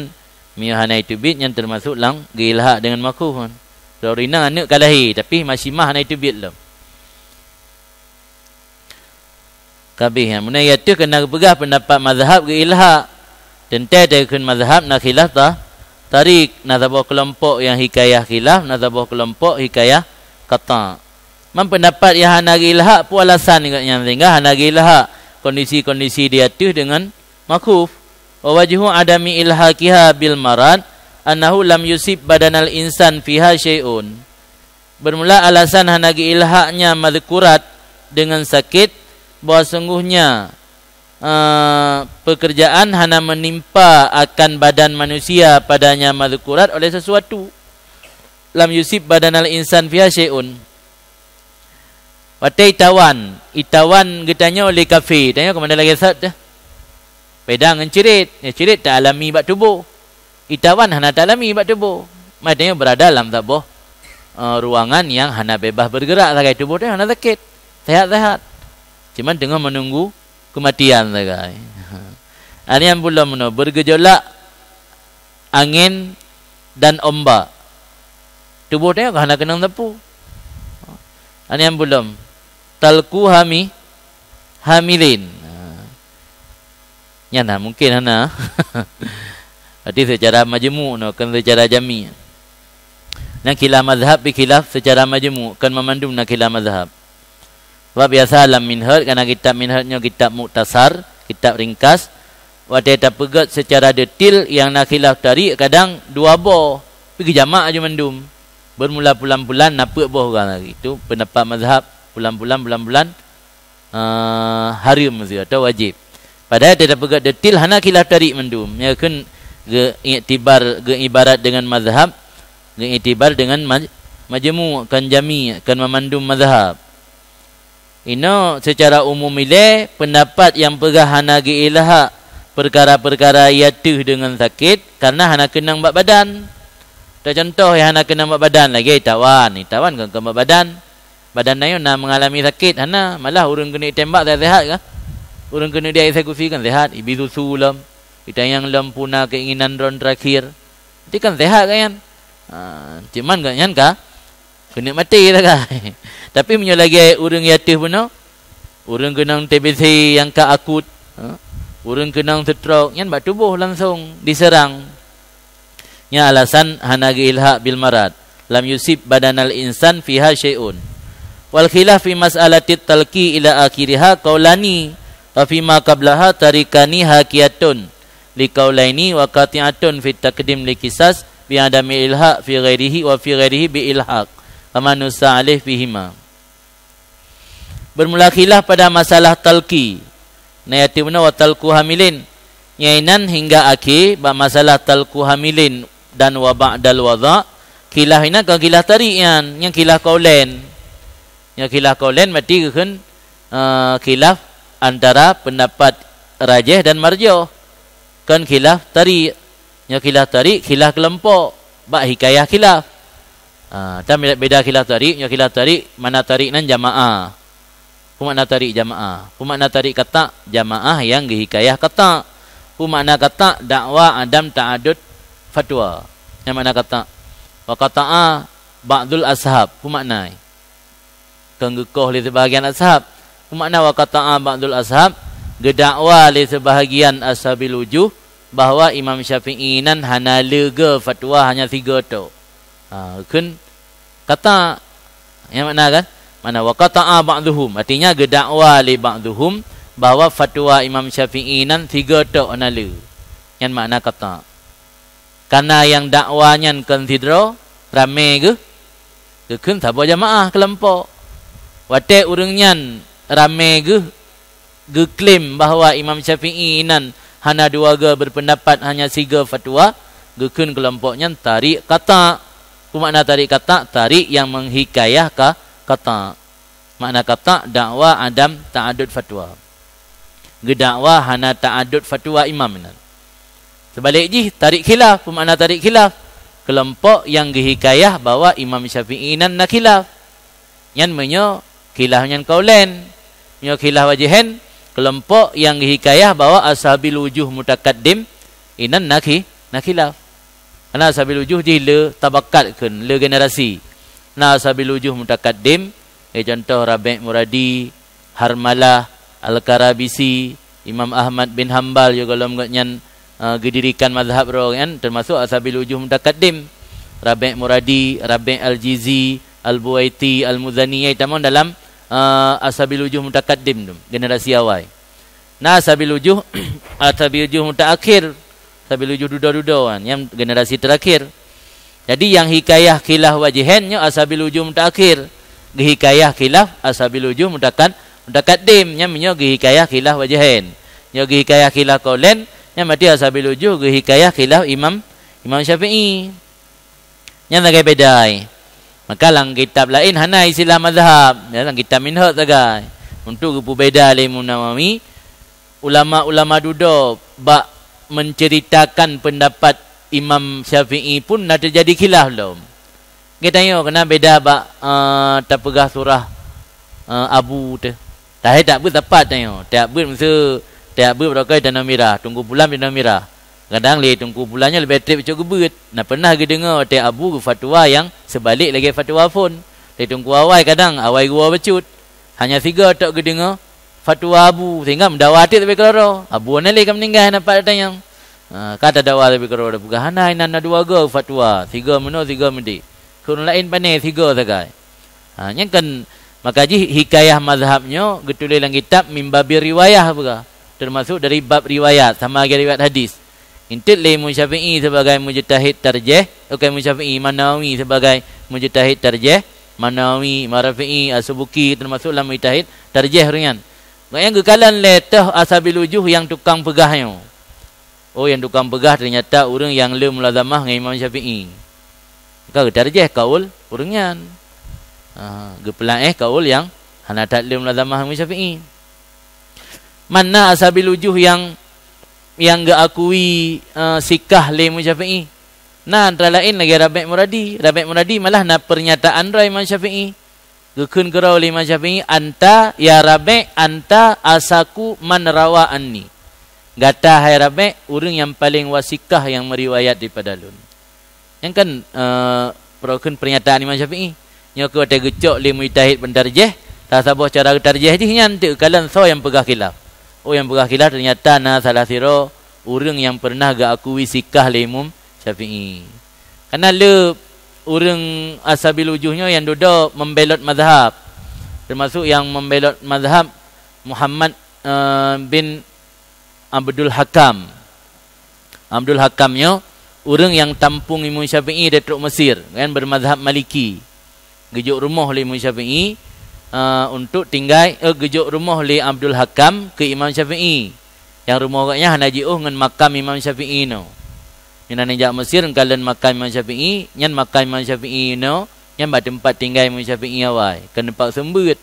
meunyoe hana iteubiet, nyan teumasok lam geuilhaq deungon makruh nyan. Ureuëng inong aneuëk ka lahé, tapi masyimah hana iteubiet lom. Ka abéh nyan. Meunan ateueh keunan geupeugah peundapat mazhab geuilhaq. Teuntée takheun mazhab na khilaf ta-, tarik, na saboh keulompok nyang hikayah khilaf, na saboh keulompok hikayah qata'. Man peundapat nyang hana geuilhaq, peue alasan geuh nyan sehingga hana geuilhaq kondisi-kondisi di ateueh deungon makruh? Wa wajhu adami ilhaqiha bil marad annahu lam yusib badanal insan fiha syai'un. Bermula alasan hana geuilhaqnya madzukurat deungon sakét, bahwa sungguhnya, eh, pekerjaan hana menimpa akan badan manusia padanya madzukurat oleh sesuatu. Lam yusib badanal insan fiha syai'un. Watée itawan, itawan geutanyoe lé kafé, tanyoe keumanö lagée sot teuh. Beda ngon cirit. Ya, cirit taalami bak tuboh. Itawan hana taalami bak tuboh. Maté nyoe berada lam saboh, eh, ruangan nyang hana bebas bergerak sagai tuboh teuh hana sakét. Sehat-sehat. Cuman teungoh menunggu kematian sagai. Nyan buleuen meunoe, bergejolak angén dan ombak. Tuboh teuh hana keunong sapeue. Nyan buleuen. Talqu hami-, hamilin. Ha. Nyan na, mungkin hana. Berarti secara majmu' no, kon secara jami'. Nyan khilaf mazhab, pih khilaf secara majmu', kon mamandum na khilaf mazhab. Sebab biasa lam Minhaj, karena kitab Minhaj nyoe kitab muktasar, kitab ringkas, watée tapeugét secara detail nyang na khilaf tarik kadang dua boh, pih geujamak aju mandum. Bermula pulan-pulan, na peuet boh urang lagi. Itu pendapat mazhab, pulan-pulan, bulan-bulan, eh, hareuem atau wajéb. Padahai tapeugét detail hana khilaf tarik mandum. Nyan kheun geuiktibar, geuibarat deungon mazhab, geuiktibar deungon maj-, majmu', kon jami', kon mamandum mazhab. Inoe secara umum ilée, peundapat nyang peugah hana geuilhaq peukara-peukara nyang ateueh deungon sakét, karena hana keunong bak badan. Teucontoh nyang hana keunong bak badan, lagée itawan. Itawan kon, kon bak badan. Badan tanyoe na mengalami sakét, hana. Malah ureuëng keuneuk tembak sehat-sehat kah? Ureuëng keuneuk dieksekusi kan sehat, ibi susu lom. Geutanyoe nyang lom puna keinginan droen terakhir. Berarti kan sehat kan nyan? Ha, cuman gobnyan ka keuneuk maté sagai. Tapi meunyoe lagèe ureueng yatim bunoe, ureueng keunong T B C nyang ka akut, ha, ureueng keunong stroke, nyan bak tuboh langsung diseurang. Nyan alasan hana geuilhaq bil marad. Lam yusib badanal insan fiha syai'un. Wal khilaf fi mas'alatit talqi ila akhiriha qaulani, wa fima qablaha tarikani hakiyatun liqaulaini wa qati'atun fit taqdim li qisas bi adami ilhaq fi ghairihi wa fi ghairihi bi ilhaq. Wa manussa alaih fihima. Bermula khilaf pada masalah talqi. Na yatim bunoe wa talqu hamilin. Nyang inan hingga akhé bak masalah talqu hamilin dan wa ba'dal wadha', khilaf inan kon khilaf tarik nyan, nyan khilaf qaulain. Nyan khilaf qaulain berarti geukheun, eh, khilaf antara pendapat rajih dan marjuh. Kon khilaf tarik. Nyoe khilaf tarik, khilaf keulompok. Bak hikayah khilaf. Ah, tan beda khilaf tarik, nyoe khilaf tarik, makna tarik nan jamaah. Peue makna tarik jamaah? Peue makna tarik qata'? Jamaah nyang geuhikayah qata'. Peue makna qata'? Dakwa adam ta'adud fatwa. Nyang makna qata'. Wa qata'a ba'dul ashab. Peue makna? Kon geukoh lé seubahagian ashab. Peue makna wa qata'a ba'dul ashab? Geudakwa lé seubahagian ashabil wujuh bahwa Imam Syafi'i nan hana leuga fatwa hanya siga tok. Ha, kheun qata'. Nyang makna kan? Makna wa qata'a ba'duhum. Artinya geudakwa lé ba'duhum bahwa fatwa Imam Syafi'i nan siga tok hana lé. Nyan makna qata'. Kana nyang dakwa nyan kon sidroe, ramé geuh, geukheun saboh jamaah keulompok. Watée ureuëng nyan ramé geuh geuklaim bahwa Imam Syafi'i nan hana dua ga berpendapat hanya siga fatwa, geukheun keulompok nyan tarik qata'. Peue makna tarik qata'? Tarik nyang menghikayah ka qata'. Makna qata' dakwa adam ta'adud fatwa. Geudakwa hana ta'adud fatwa imam inan. Seubalek jih, tarik khilaf. Peue makna tarik khilaf? Keulompok nyang geuhikayah bahwa Imam Syafi'i nan na khilaf. Nyan meunyoe khilaf nyan qaulain. Meunyoe khilaf wajhain, keulompok nyang geuhikayah bahwa ashabil wujuh mutakaddim inan na khi-, na khilaf. Karena ashabil wujuh jih le tabakat kheun, le generasi. Na ashabil wujuh mutakaddim, eh, contoh Rabi' Muradi, Harmalah, Al-Karabisi, Imam Ahmad bin Hambal juga lom gobnyan, eh, geudirikan mazhab roh nyan, termasuk ashabil wujuh mutakaddim. Rabi' Muradi, Rabi' Al-Jizi, Al-Buwaiti, Al-Muzani, nyang tamong dalam, eh, ashabil wujuh mutakaddim tu, generasi awai. Na ashabil wujuh, ashabil wujuh mutaakhir, ashabil wujuh dudoe-dudoe kan, nyang generasi terakhir. Jadi nyang hikayah khilaf wajhain nyoe ashabil wujuh mutaakhir, geuhikayah khilaf ashabil wujuh mutakad-, mutakaddim, nyan meunyoe geuhikayah khilaf wajhain. Nyoe geuhikayah khilaf qaulain, nyan berarti ashabil wujuh geuhikayah khilaf Imam, Imam Syafi'i. Nyan sagai beda, eh. Maka lam kitab laén hana istilah mazhab, ya, lam kitab Minhaj sagai. Untuk geupeubeda lé Imam Nawawi, ulama-ulama dudoe bak menceritakan pendapat Imam Syafi'i pun na teujadi khilaf lom. Geutanyoe keunan beda bak, eh, tapeugah surah, eh, Abu teuh. Tahe tak beuet sapat tanyoe. Tak beuet meuseu, tak beuet barokon tanoh mirah, Teungku Pulan tanoh mirah. Kadang lé Teungku Pulan nyoe leubeh treb cok geubeuet. Na pernah geudeungoe watée Abu geufatwa nyang seubalek lagée fatwa phon. Lé Teungku Awai kadang awai geuwoe bacut. Hanya sigoe tok geudeungoe fatwa Abu, sehingga meudawa teuk sabe keudroe. Abu na lé ka meuninggai hana pat tanyong. Ha, ka tadawa sabe keudroe, peugah hana, inan na dua goe fatwa, sigoe meunoe, sigoe meudéh. Keu ureuëng laén pané sigoe sagai. Ha, nyan kan, maka jih hikayah mazhab nyoe geutuléh lam kitab mimbabi riwayah peugah, termasuk dari bab riwayat, sama lagée riwayat hadis. Intet lé Imam Syafi'i sebagai mujtahid tarjih, bukan Imam Syafi'i, Imam Nawawi sebagai mujtahid tarjih, Imam Nawawi, Imam Rafi'i, As-Subuki termasuk lam mujtahid tarjih ureuëng nyan. Gobnyan geukalon lé toh Ashabil Wujuh nyang tukang peugah nyoe. Oh, nyang tukang peugah teunyata ureuëng nyang le mulazamah ngon Imam Syafi'i. Ka geutarjih kaul ureuëng nyan. Ha, geupeulaéh kaul nyang hana that le mulazamah Imam Syafi'i. Mana Ashabil Wujuh nyang, nyang geuakui, eh, sikah lé Imam Syafi'i? Na antara laén lagée Rabi' Muradi. Rabi' Muradi malah na pernyataan droe Imam Syafi'i. Geukheun keudroe lé Imam Syafi'i, "Anta, ya Rabi', anta asaku man rawa anni." Gata hai Rabi', ureuëng nyang paleng wasikah nyang meuriwayat daripada lôn. Nyang kan, eh, peurokon peurnyataan Imam Syafi'i. Nyoe keuh watée geucok lé mujtahid peutarjéh, saboh cara geutarjéh jih nyan teuk kalon soe nyang peugah khilaf. Oh, nyang peugah khilaf teunyata na salah sidroe ureuëng nyang peureunah geuakui sikah lé Imam Syafi'i. Kana le ureuëng ashabil wujuh nyoe nyang dudoe membelot mazhab, teumasuk nyang membelot mazhab Muhammad, eh, bin Abdul Hakam. Abdul Hakam nyoe ureuëng nyang tampung Imam Syafi'i dari trok Mesir, kan, bermazhab Maliki. Geujok rumoh lé Imam Syafi'i, eh, untuk tinggai, eh, geujok rumoh lé Abdul Hakam keu Imam Syafi'i. Nyang rumoh gobnyan hana jiôh ngon makam Imam Syafi'i nyoe. Nyan jak Mesir kalon makam Imam Syafi'i, nyan makam Imam Syafi'i nyoe, nyan bak teumpat tinggai Imam Syafi'i awai, keu teumpat seumbeuet.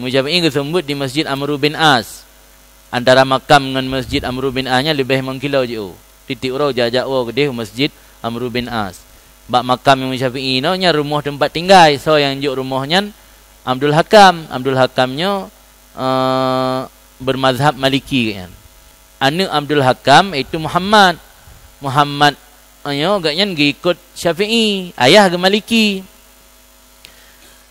Imam Syafi'i geuseumbeuet di Masjid Amru bin As. Antara makam ngon Masjid Amru bin As nyan leubeh limong kilo jiôh. Tieb-tieb uroe jak-jak woe keudeh u Masjid Amru bin As. Bak makam Imam Syafi'i nyoe nyan rumoh teumpat tinggai, soe nyang jok rumoh nyan? Abdul Hakam. Abdul Hakam nyoe, eh, bermazhab Maliki gobnyan. Aneuk Abdul Hakam yaitu Muhammad. Muhammad nyoe gobnyan geuikot Syafi'i, ayah geuh Maliki.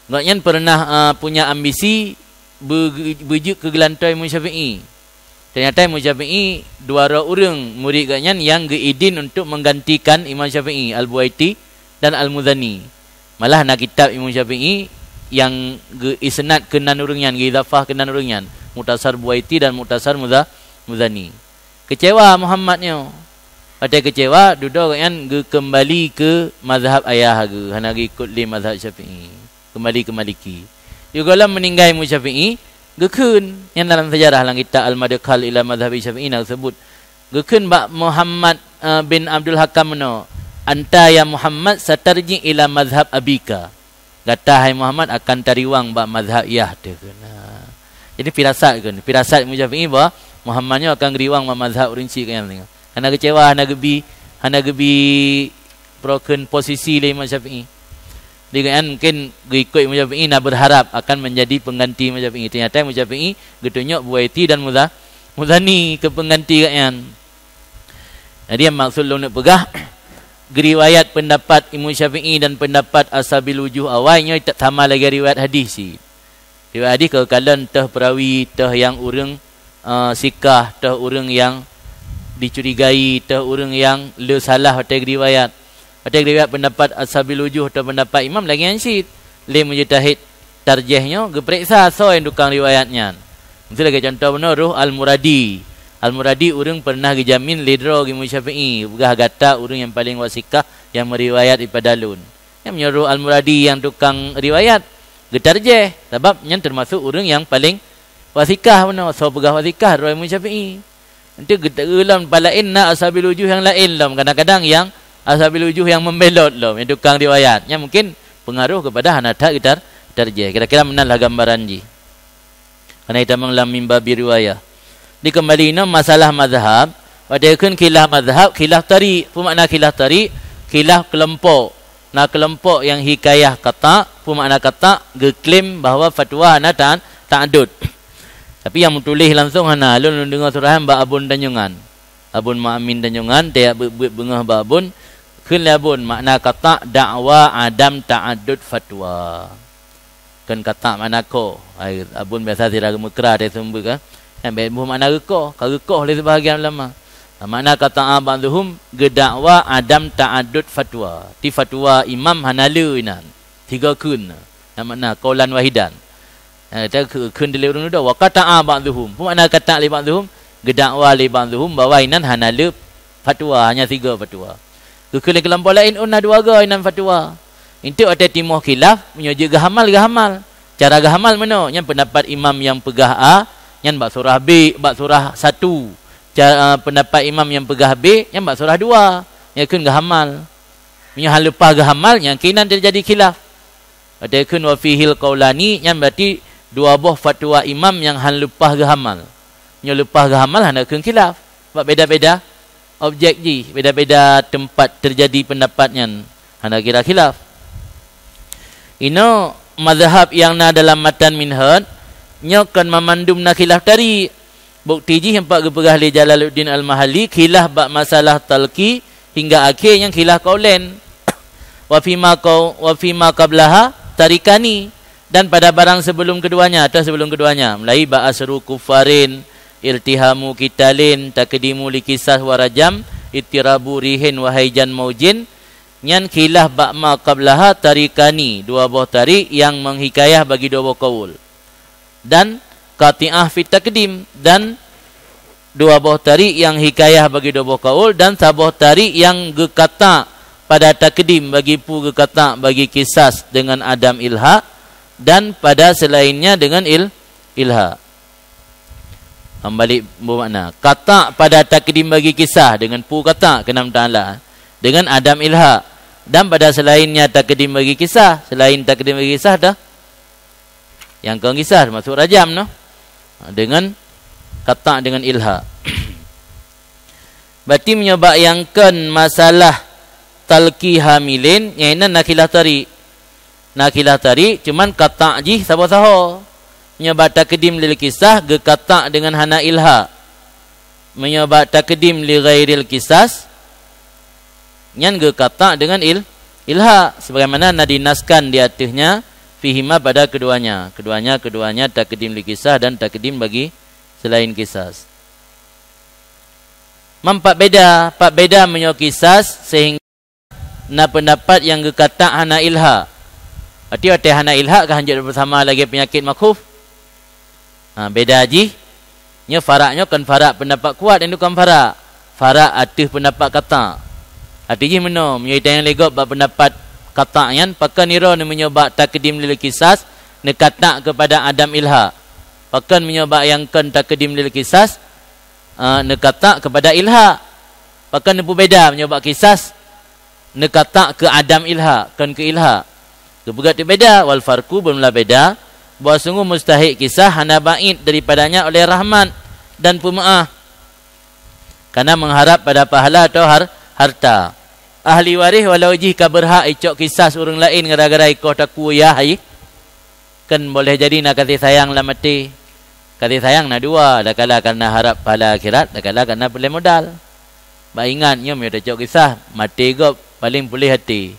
Gobnyan peureunah, eh, punya ambisi beu-, beujeuet keu geulantoe Imam Syafi'i. Teunyata Imam Syafi'i dua droe ureuëng murit gobnyan nyang geuidin untuk menggantikan Imam Syafi'i, Al-Buwaiti dan Al-Muzani. Malah na kitab Imam Syafi'i nyang geuisnad keu nan ureuëng nyan, geuidhafah keu nan ureuëng nyan, Mukhtasar Buwaiti dan Mukhtasar Muza-, Muzani. Keucewa Muhammad nyoe. Watée keucewa, dudoe gobnyan geukeumbali keu mazhab ayah geuh, hana geuikot lé mazhab Syafi'i. Keumbali keu Maliki. Di gohlom meuninggai Imam Syafi'i, geukheun. Nyan dalam sejarah lam kitab Al-Madkhal ila Madhhabi Syafi'i na geuseubut. Geukheun bak Muhammad, eh, bin Abdul Hakam meunoe, "Anta ya Muhammad satarji ila madhhab abika." Gata hai Muhammad akan tariwang bak mazhab yah teuh keunan. Jadi firasat keunan, firasat Imam Syafi'i bahwa Muhammad nyoe akan geuriwang bak mazhab ureuëng chik keunan. Hana keucewa, hana geubi, hana geubi peurokon posisi lé Imam Syafi'i. Di gobnyan mungkin geuikot Imam Syafi'i na berharap akan menjadi pengganti Imam Syafi'i. Ternyata Imam Syafi'i geutunyok Buwaiti dan Muza-, Muzani keu pengganti gobnyan. Jadi nyang maksud lôn peugah, geuriwayat pendapat Imam Syafi'i dan pendapat ashabil wujuh awai nyoe tak sama lagée riwayat hadis cit. Riwayat hadis keu kalon teuh peurawi, teuh nyang ureuëng, eh, sikah, teuh ureuëng nyang dicurigai, teuh ureuëng nyang le salah watée geuriwayat. Watée geuriwayat pendapat ashabil wujuh atau pendapat imam lagée nyan cit. Lé mujtahid tarjéh nyoe geupareksa soe tukang riwayat nyan. Miseu lagée contoh bunoe Ruh Al-Muradi. Al-Muradi ureuëng peureunah geujamin lé droe geuh Imam Syafi'i, peugah gata ureuëng nyang paleng wasikah nyang meuriwayat daripada lôn. Nyan meunyoe Ruh Al-Muradi nyang tukang riwayat, geutarjéh, sabab nyan teumasuk ureuëng nyang paleng wasikah bunoe, soe peugah wasikah droe Imam Syafi'i. Enteuk geuteulom palaén na ashabil wujuh nyang laén lom, kadang-kadang nyang ashabil wujuh nyang membelot lom, nyang tukang riwayat. Nyan mungkin pengaruh kepada hana that geutar-, tarjéh. Kira-kira meunan lah gambaran jih. Karena itamong lam mimba bi riwayah. Dikembali inoe masalah mazhab, watée kheun khilaf mazhab, khilaf tariq. Peue makna khilaf tariq? Khilaf keulompok. Na keulompok nyang hikayah qata', peue makna qata'? Geuklaim bahwa fatwa hana ta-, ta'addud. Tapi nyang meutuléh langsong hana, lôn, lôn deungoe surah nyan bak Abon Tanjongan. Abon Muhammad Tanjongan, teuyak beuet-beuet beungoh bak Abon, kheun lé Abon, makna qata' dakwa adam ta'addud fatwa. Kon qata' makna koh. Ai, Abon biasa sira geumeukra teuh seumeubeuet ka. Nyan bèk boh makna geukoh, ka geukoh lé seubahagian ulama. Makna qata'a ba'dhuhum geudakwa adam ta'addud fatwa. Ti fatwa imam hana le inan. Tiga kheun. Nyan makna qaulan wahidan. Nyan kata kheun dilé ureueng dudoe. Wa qata'a ba'dhuhum. Peue makna qata' lé ba'dhuhum? Geudakwa lé ba'dhuhum bahwa inan hana le fatwa, hanya tiga fatwa. Geukheun lé keulompok laén, oh na dua goe inan fatwa. Enteuk watèe timoh khilaf, meunyoe jeuet geuhamal, geuhamal. Cara geuhamal meunoe, nyan peundapat imam nyang peugah A, nyan bak surah B, bak surah satu. Ca-, eh, peundapat imam nyang peugah B, nyan bak surah dua. Nyan kheun geuhamal. Meunyoe hana leupah geuhamal, nyan keuh inan teujadi khilaf. Watèe kheun wa fihil qaulani, nyan berarti dua boh fatwa imam nyang hana leupah geuhamal. Nyoe leupah geuhamal hana kheun khilaf. Bak beda-beda objek jih, beda-beda teumpat teujadi peundapat nyan hana kira khilaf. Inoe mazhab nyang na dalam matan Minhaj, nyoe kon mamandum na khilaf tariq. Bukti jih nyang pat geupeugah lé Jalaluddin Al-Mahalli, khilaf bak masalah talqi hingga akhé nyang khilaf qaulain. Wa fima qau-, wa fima qablaha tarikani. Dan pada barang sebelum keduanya, atau sebelum keduanya, mulai bak asru kuffarin, iltihamu qitalin, taqdimu li qisas wa rajam, ittirabu rihin wa haijan maujin, nyan khilaf bak ma qablaha tarikani, dua boh tarik nyang menghikayah bagi dua boh qaul. Dan qati'ah fi taqdim, dan dua boh tarik nyang hikayah bagi dua boh qaul, dan saboh tarik nyang geukata pada taqdim bagi pu geukata bagi qisas dengan adam ilha, dan pada selainnya dengan il-, ilha. Hamba balik bu makna. Kata pada taqdim bagi qisas dengan pu kata keunan ta'ala. Dengan adam ilha. Dan pada selainnya taqdim bagi qisas, selain taqdim bagi qisas dah. Nyang kon qisas termasuk rajam noh. Dengan kata dengan ilha. Berarti meunyoe bak nyang kon masalah talqi hamilin, nyang inan na khilaf tarik. Na khilaf tarik, cuman kata jih saboh saho. Meunyoe bak taqdim lil qisas, geukata dengan hana ilha. Meunyoe bak taqdim li ghairil qisas, nyan geukata dengan il-, ilha. Sebagaimana na dinaskan di ateuhnya, fihima pada keduanya. Keduanya, keduanya taqdim lil qisas dan taqdim bagi selain qisas. Man pat beda, pat beda meunyoe qisas sehingga na peundapat nyang geukata hana ilha. Berarti watée hana ilha ka hanjeuet beusama lagée peunyakét makhuf. Ha, beda jih, nyoe farak nyoe kon farak peundapat kuat, nyoe kon farak. Farak ateueh peundapat kata. Arti jih meunoe, meunyoe itanyong lé gob bak peundapat kata nyan, pakon iroe meunyoe bak taqdim lil qisas neukata keupada adam ilha. Pakon meunyoe bak nyang kon taqdim lil qisas, eh, neukata keupada ilha. Pakon neupeubeda meunyoe bak qisas neukata keu adam ilha, kon keu ilha. Geupeugah teubeda, wal farqu, beumeulah beda, bahwa sungguh mustahik qisas hana bait daripadanya oleh rahmat dan peumeu'ah, karena mengharap pada pahala atau har-, harta. Ahli waréh walau jih ka beurhak icok qisas ureuëng laén gara-gara ikoh takue yah hai, kan boleh jadi na kasih sayang lam até. Kasih sayang na dua, adakala karena harap pahala akhirat, adakala karena peureulée modal. Bak ingat nyoe meunyoe tacok kisah, maté gob paleng puléh até.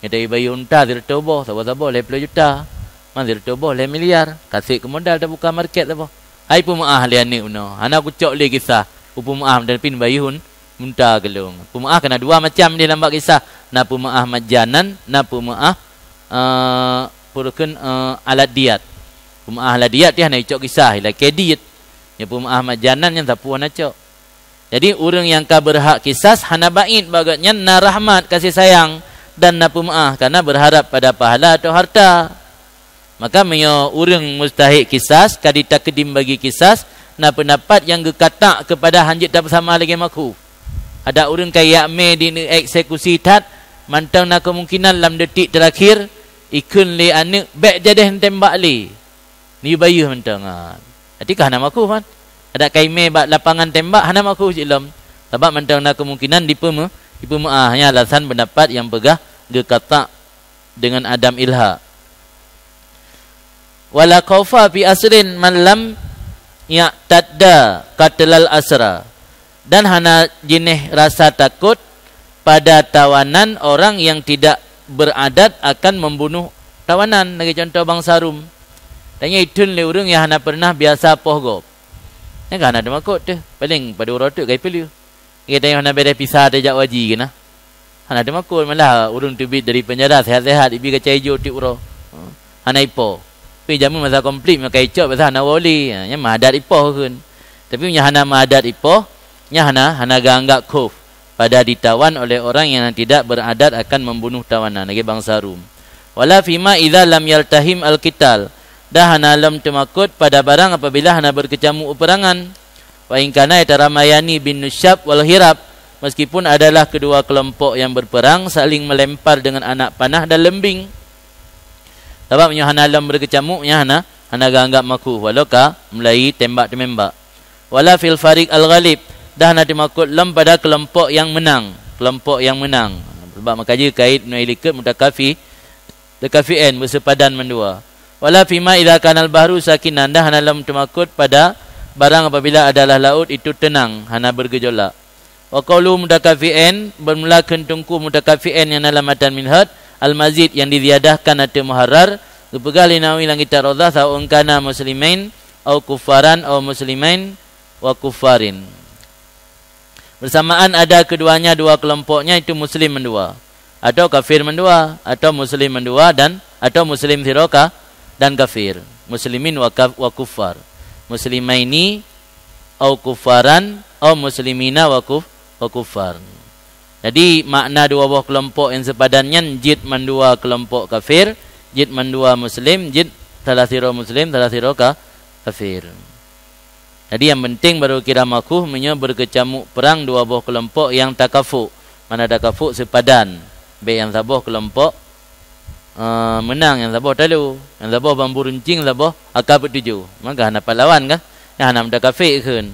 Nyoe tabi bayeue unta sireutôh boh, saboh-saboh lhée ploh juta, man sireutôh boh lhée miliar, ka seb keu modal tabuka market saboh. Hai peumeu'ah lé aneuëk bunoe, hana kucok lé kisah, kupeumeu'ah meunan pih bayeue un-, unta keu lôn. Peumeu'ah keu na dua macam deh lam bak kisah, na peumeu'ah majanan, na peumeu'ah, eh, peue kheun, eh, alat diat. Peumeu'ah alat diat teuh hana icok kisah, ilakée diet. Nyoe peumeu'ah majanan nyan sapeue hana cok. Jadi, ureuëng nyang ka beurhak kisas hana bait bak gobnyan na rahmat kasih sayang dan na peumeu'ah, karena beurharap pada pahala atau harta. Maka, meunyoe ureuëng mustahik kisas ka ditakdim bagi kisas, na peundapat nyang geukatak keupada hanjeuet tapeusama lagée makhuf. Adak ureuëng ka jak mé di eksekusi that, mantong na keumungkinan lam detik teurakhir, ikheun lé aneuëk, "Bék jadeh neutembak lé." Neuyue bayeue mantong, ha. Até ka hana makhuf, kan? Adak ka imé bak lapangan tembak, hana makhuf cit lom. Sabab mantong na keumungkinan dipeume-, dipeumeu'ah. Nyan alasan peundapat nyang peugah geukatak deungon adam ilha. Wala khaufa fi asirin man lam ya'tadda qatlal asra. Dan hana jinéh rasa takot pada tawanan orang yang tidak beradat akan membunuh tawanan, lagée cuntoh bansa Rum. Dan nyan itheun lé ureuëng nyang hana peureunah biasa poh gob. Nyan ka hana teumakot teuh, paleng padub uroe teuk ka ipeuleueh. Lagée tanyoe hana béreh pisa tajak haji keunan. Hana teumakot, malah ureuëng teubiet dari peunjara sehat-sehat, ibi kaca ijo tieb uroe. Hana ipoh. Tapi jameun masa konflik maka icok, biasa hana woe lé. Ha, nyan meuadat ipoh kheun. Tapi meunyo hana meuadat ipoh, nyan hana, hana geuanggab khauf pada ditawan oleh orang yang tidak beradat akan membunuh tawanan, lagée bansa Rum. Wala fima idza lam yaltahim al-qital. Dan hana lom teumakot pada barang apabila hana beukeucamuk peuperangan. Wa in kana yataramayani bin nusyab wal hirab, meskipun adalah kedua kelompok yang berperang saling melempar dengan anak panah dan lembing. Sabab meunyo hana lom beukeucamuk, nyan hana, hana geuanggab makhuf, walau ka mulai tembak-temembak. Wala fil fariq al-ghalib, dan hana teumakot lom pada kelompok yang menang, kelompok yang menang. Sabab maka jih kait nui likot mutakafi, Teuka fi'en beuseupadan mandua. Wala fima idza kanal bahru sakinan, dan hana lom teumakot pada barang apabila adalah laut itu tenang, hana bergejolak. Wa qaulu mutakafi'in, bermula kheun teungku mutakafi'in nyang na lam matan minhaj, al-mazid nyang diziadahkan ateueh muharrar, geupeugah lé Nawawi lam kitab Raudhah, sawa'un kana muslimain au kuffaran au muslimain wa kuffarin. Bersamaan ada keduanya dua kelompoknya itu muslim mandua, atau kafir mandua, atau muslim mandua dan, atau muslim sidroe ka-, dan kafir. Muslimin wa kaf-, wa kuffar. Muslimaini au kuffaran au muslimina wa kuf-, wa kuffar. Jadi, makna dua boh kelompok nyang seupadan nyan jeuet mandua kelompok kafir, jeuet mandua muslim, jeuet salah sidroe muslim, salah sidroe ka-, kafir. Jadi, nyang penting barô kira makhuf meunyoe beukeucamuk prang dua boh kelompok nyang takafuk. Mana takafuk seupadan. Bèk nyang saboh kelompok, eh, meunang, nyang saboh talo. Nyang saboh bambu runcing, saboh aka peutujoh. Maka hana pahlawan kan? Nyang hana meutakafik kheun.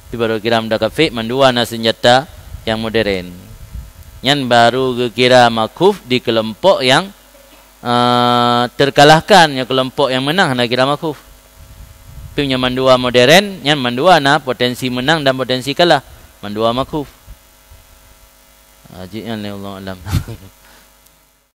Di barô kira meutakafik mandua na seunjata nyang moderen. Nyan barô geukira makhuf di kelompok nyang, eh, terkalahkan, nyoe kelompok nyang meunang hana kira makhuf. Tapi nyoe mandua moderen, nyan mandua na potensi meunang dan potensi kalah. Mandua makhuf. Ah, jeuet nyan lé, Allahu a'lam.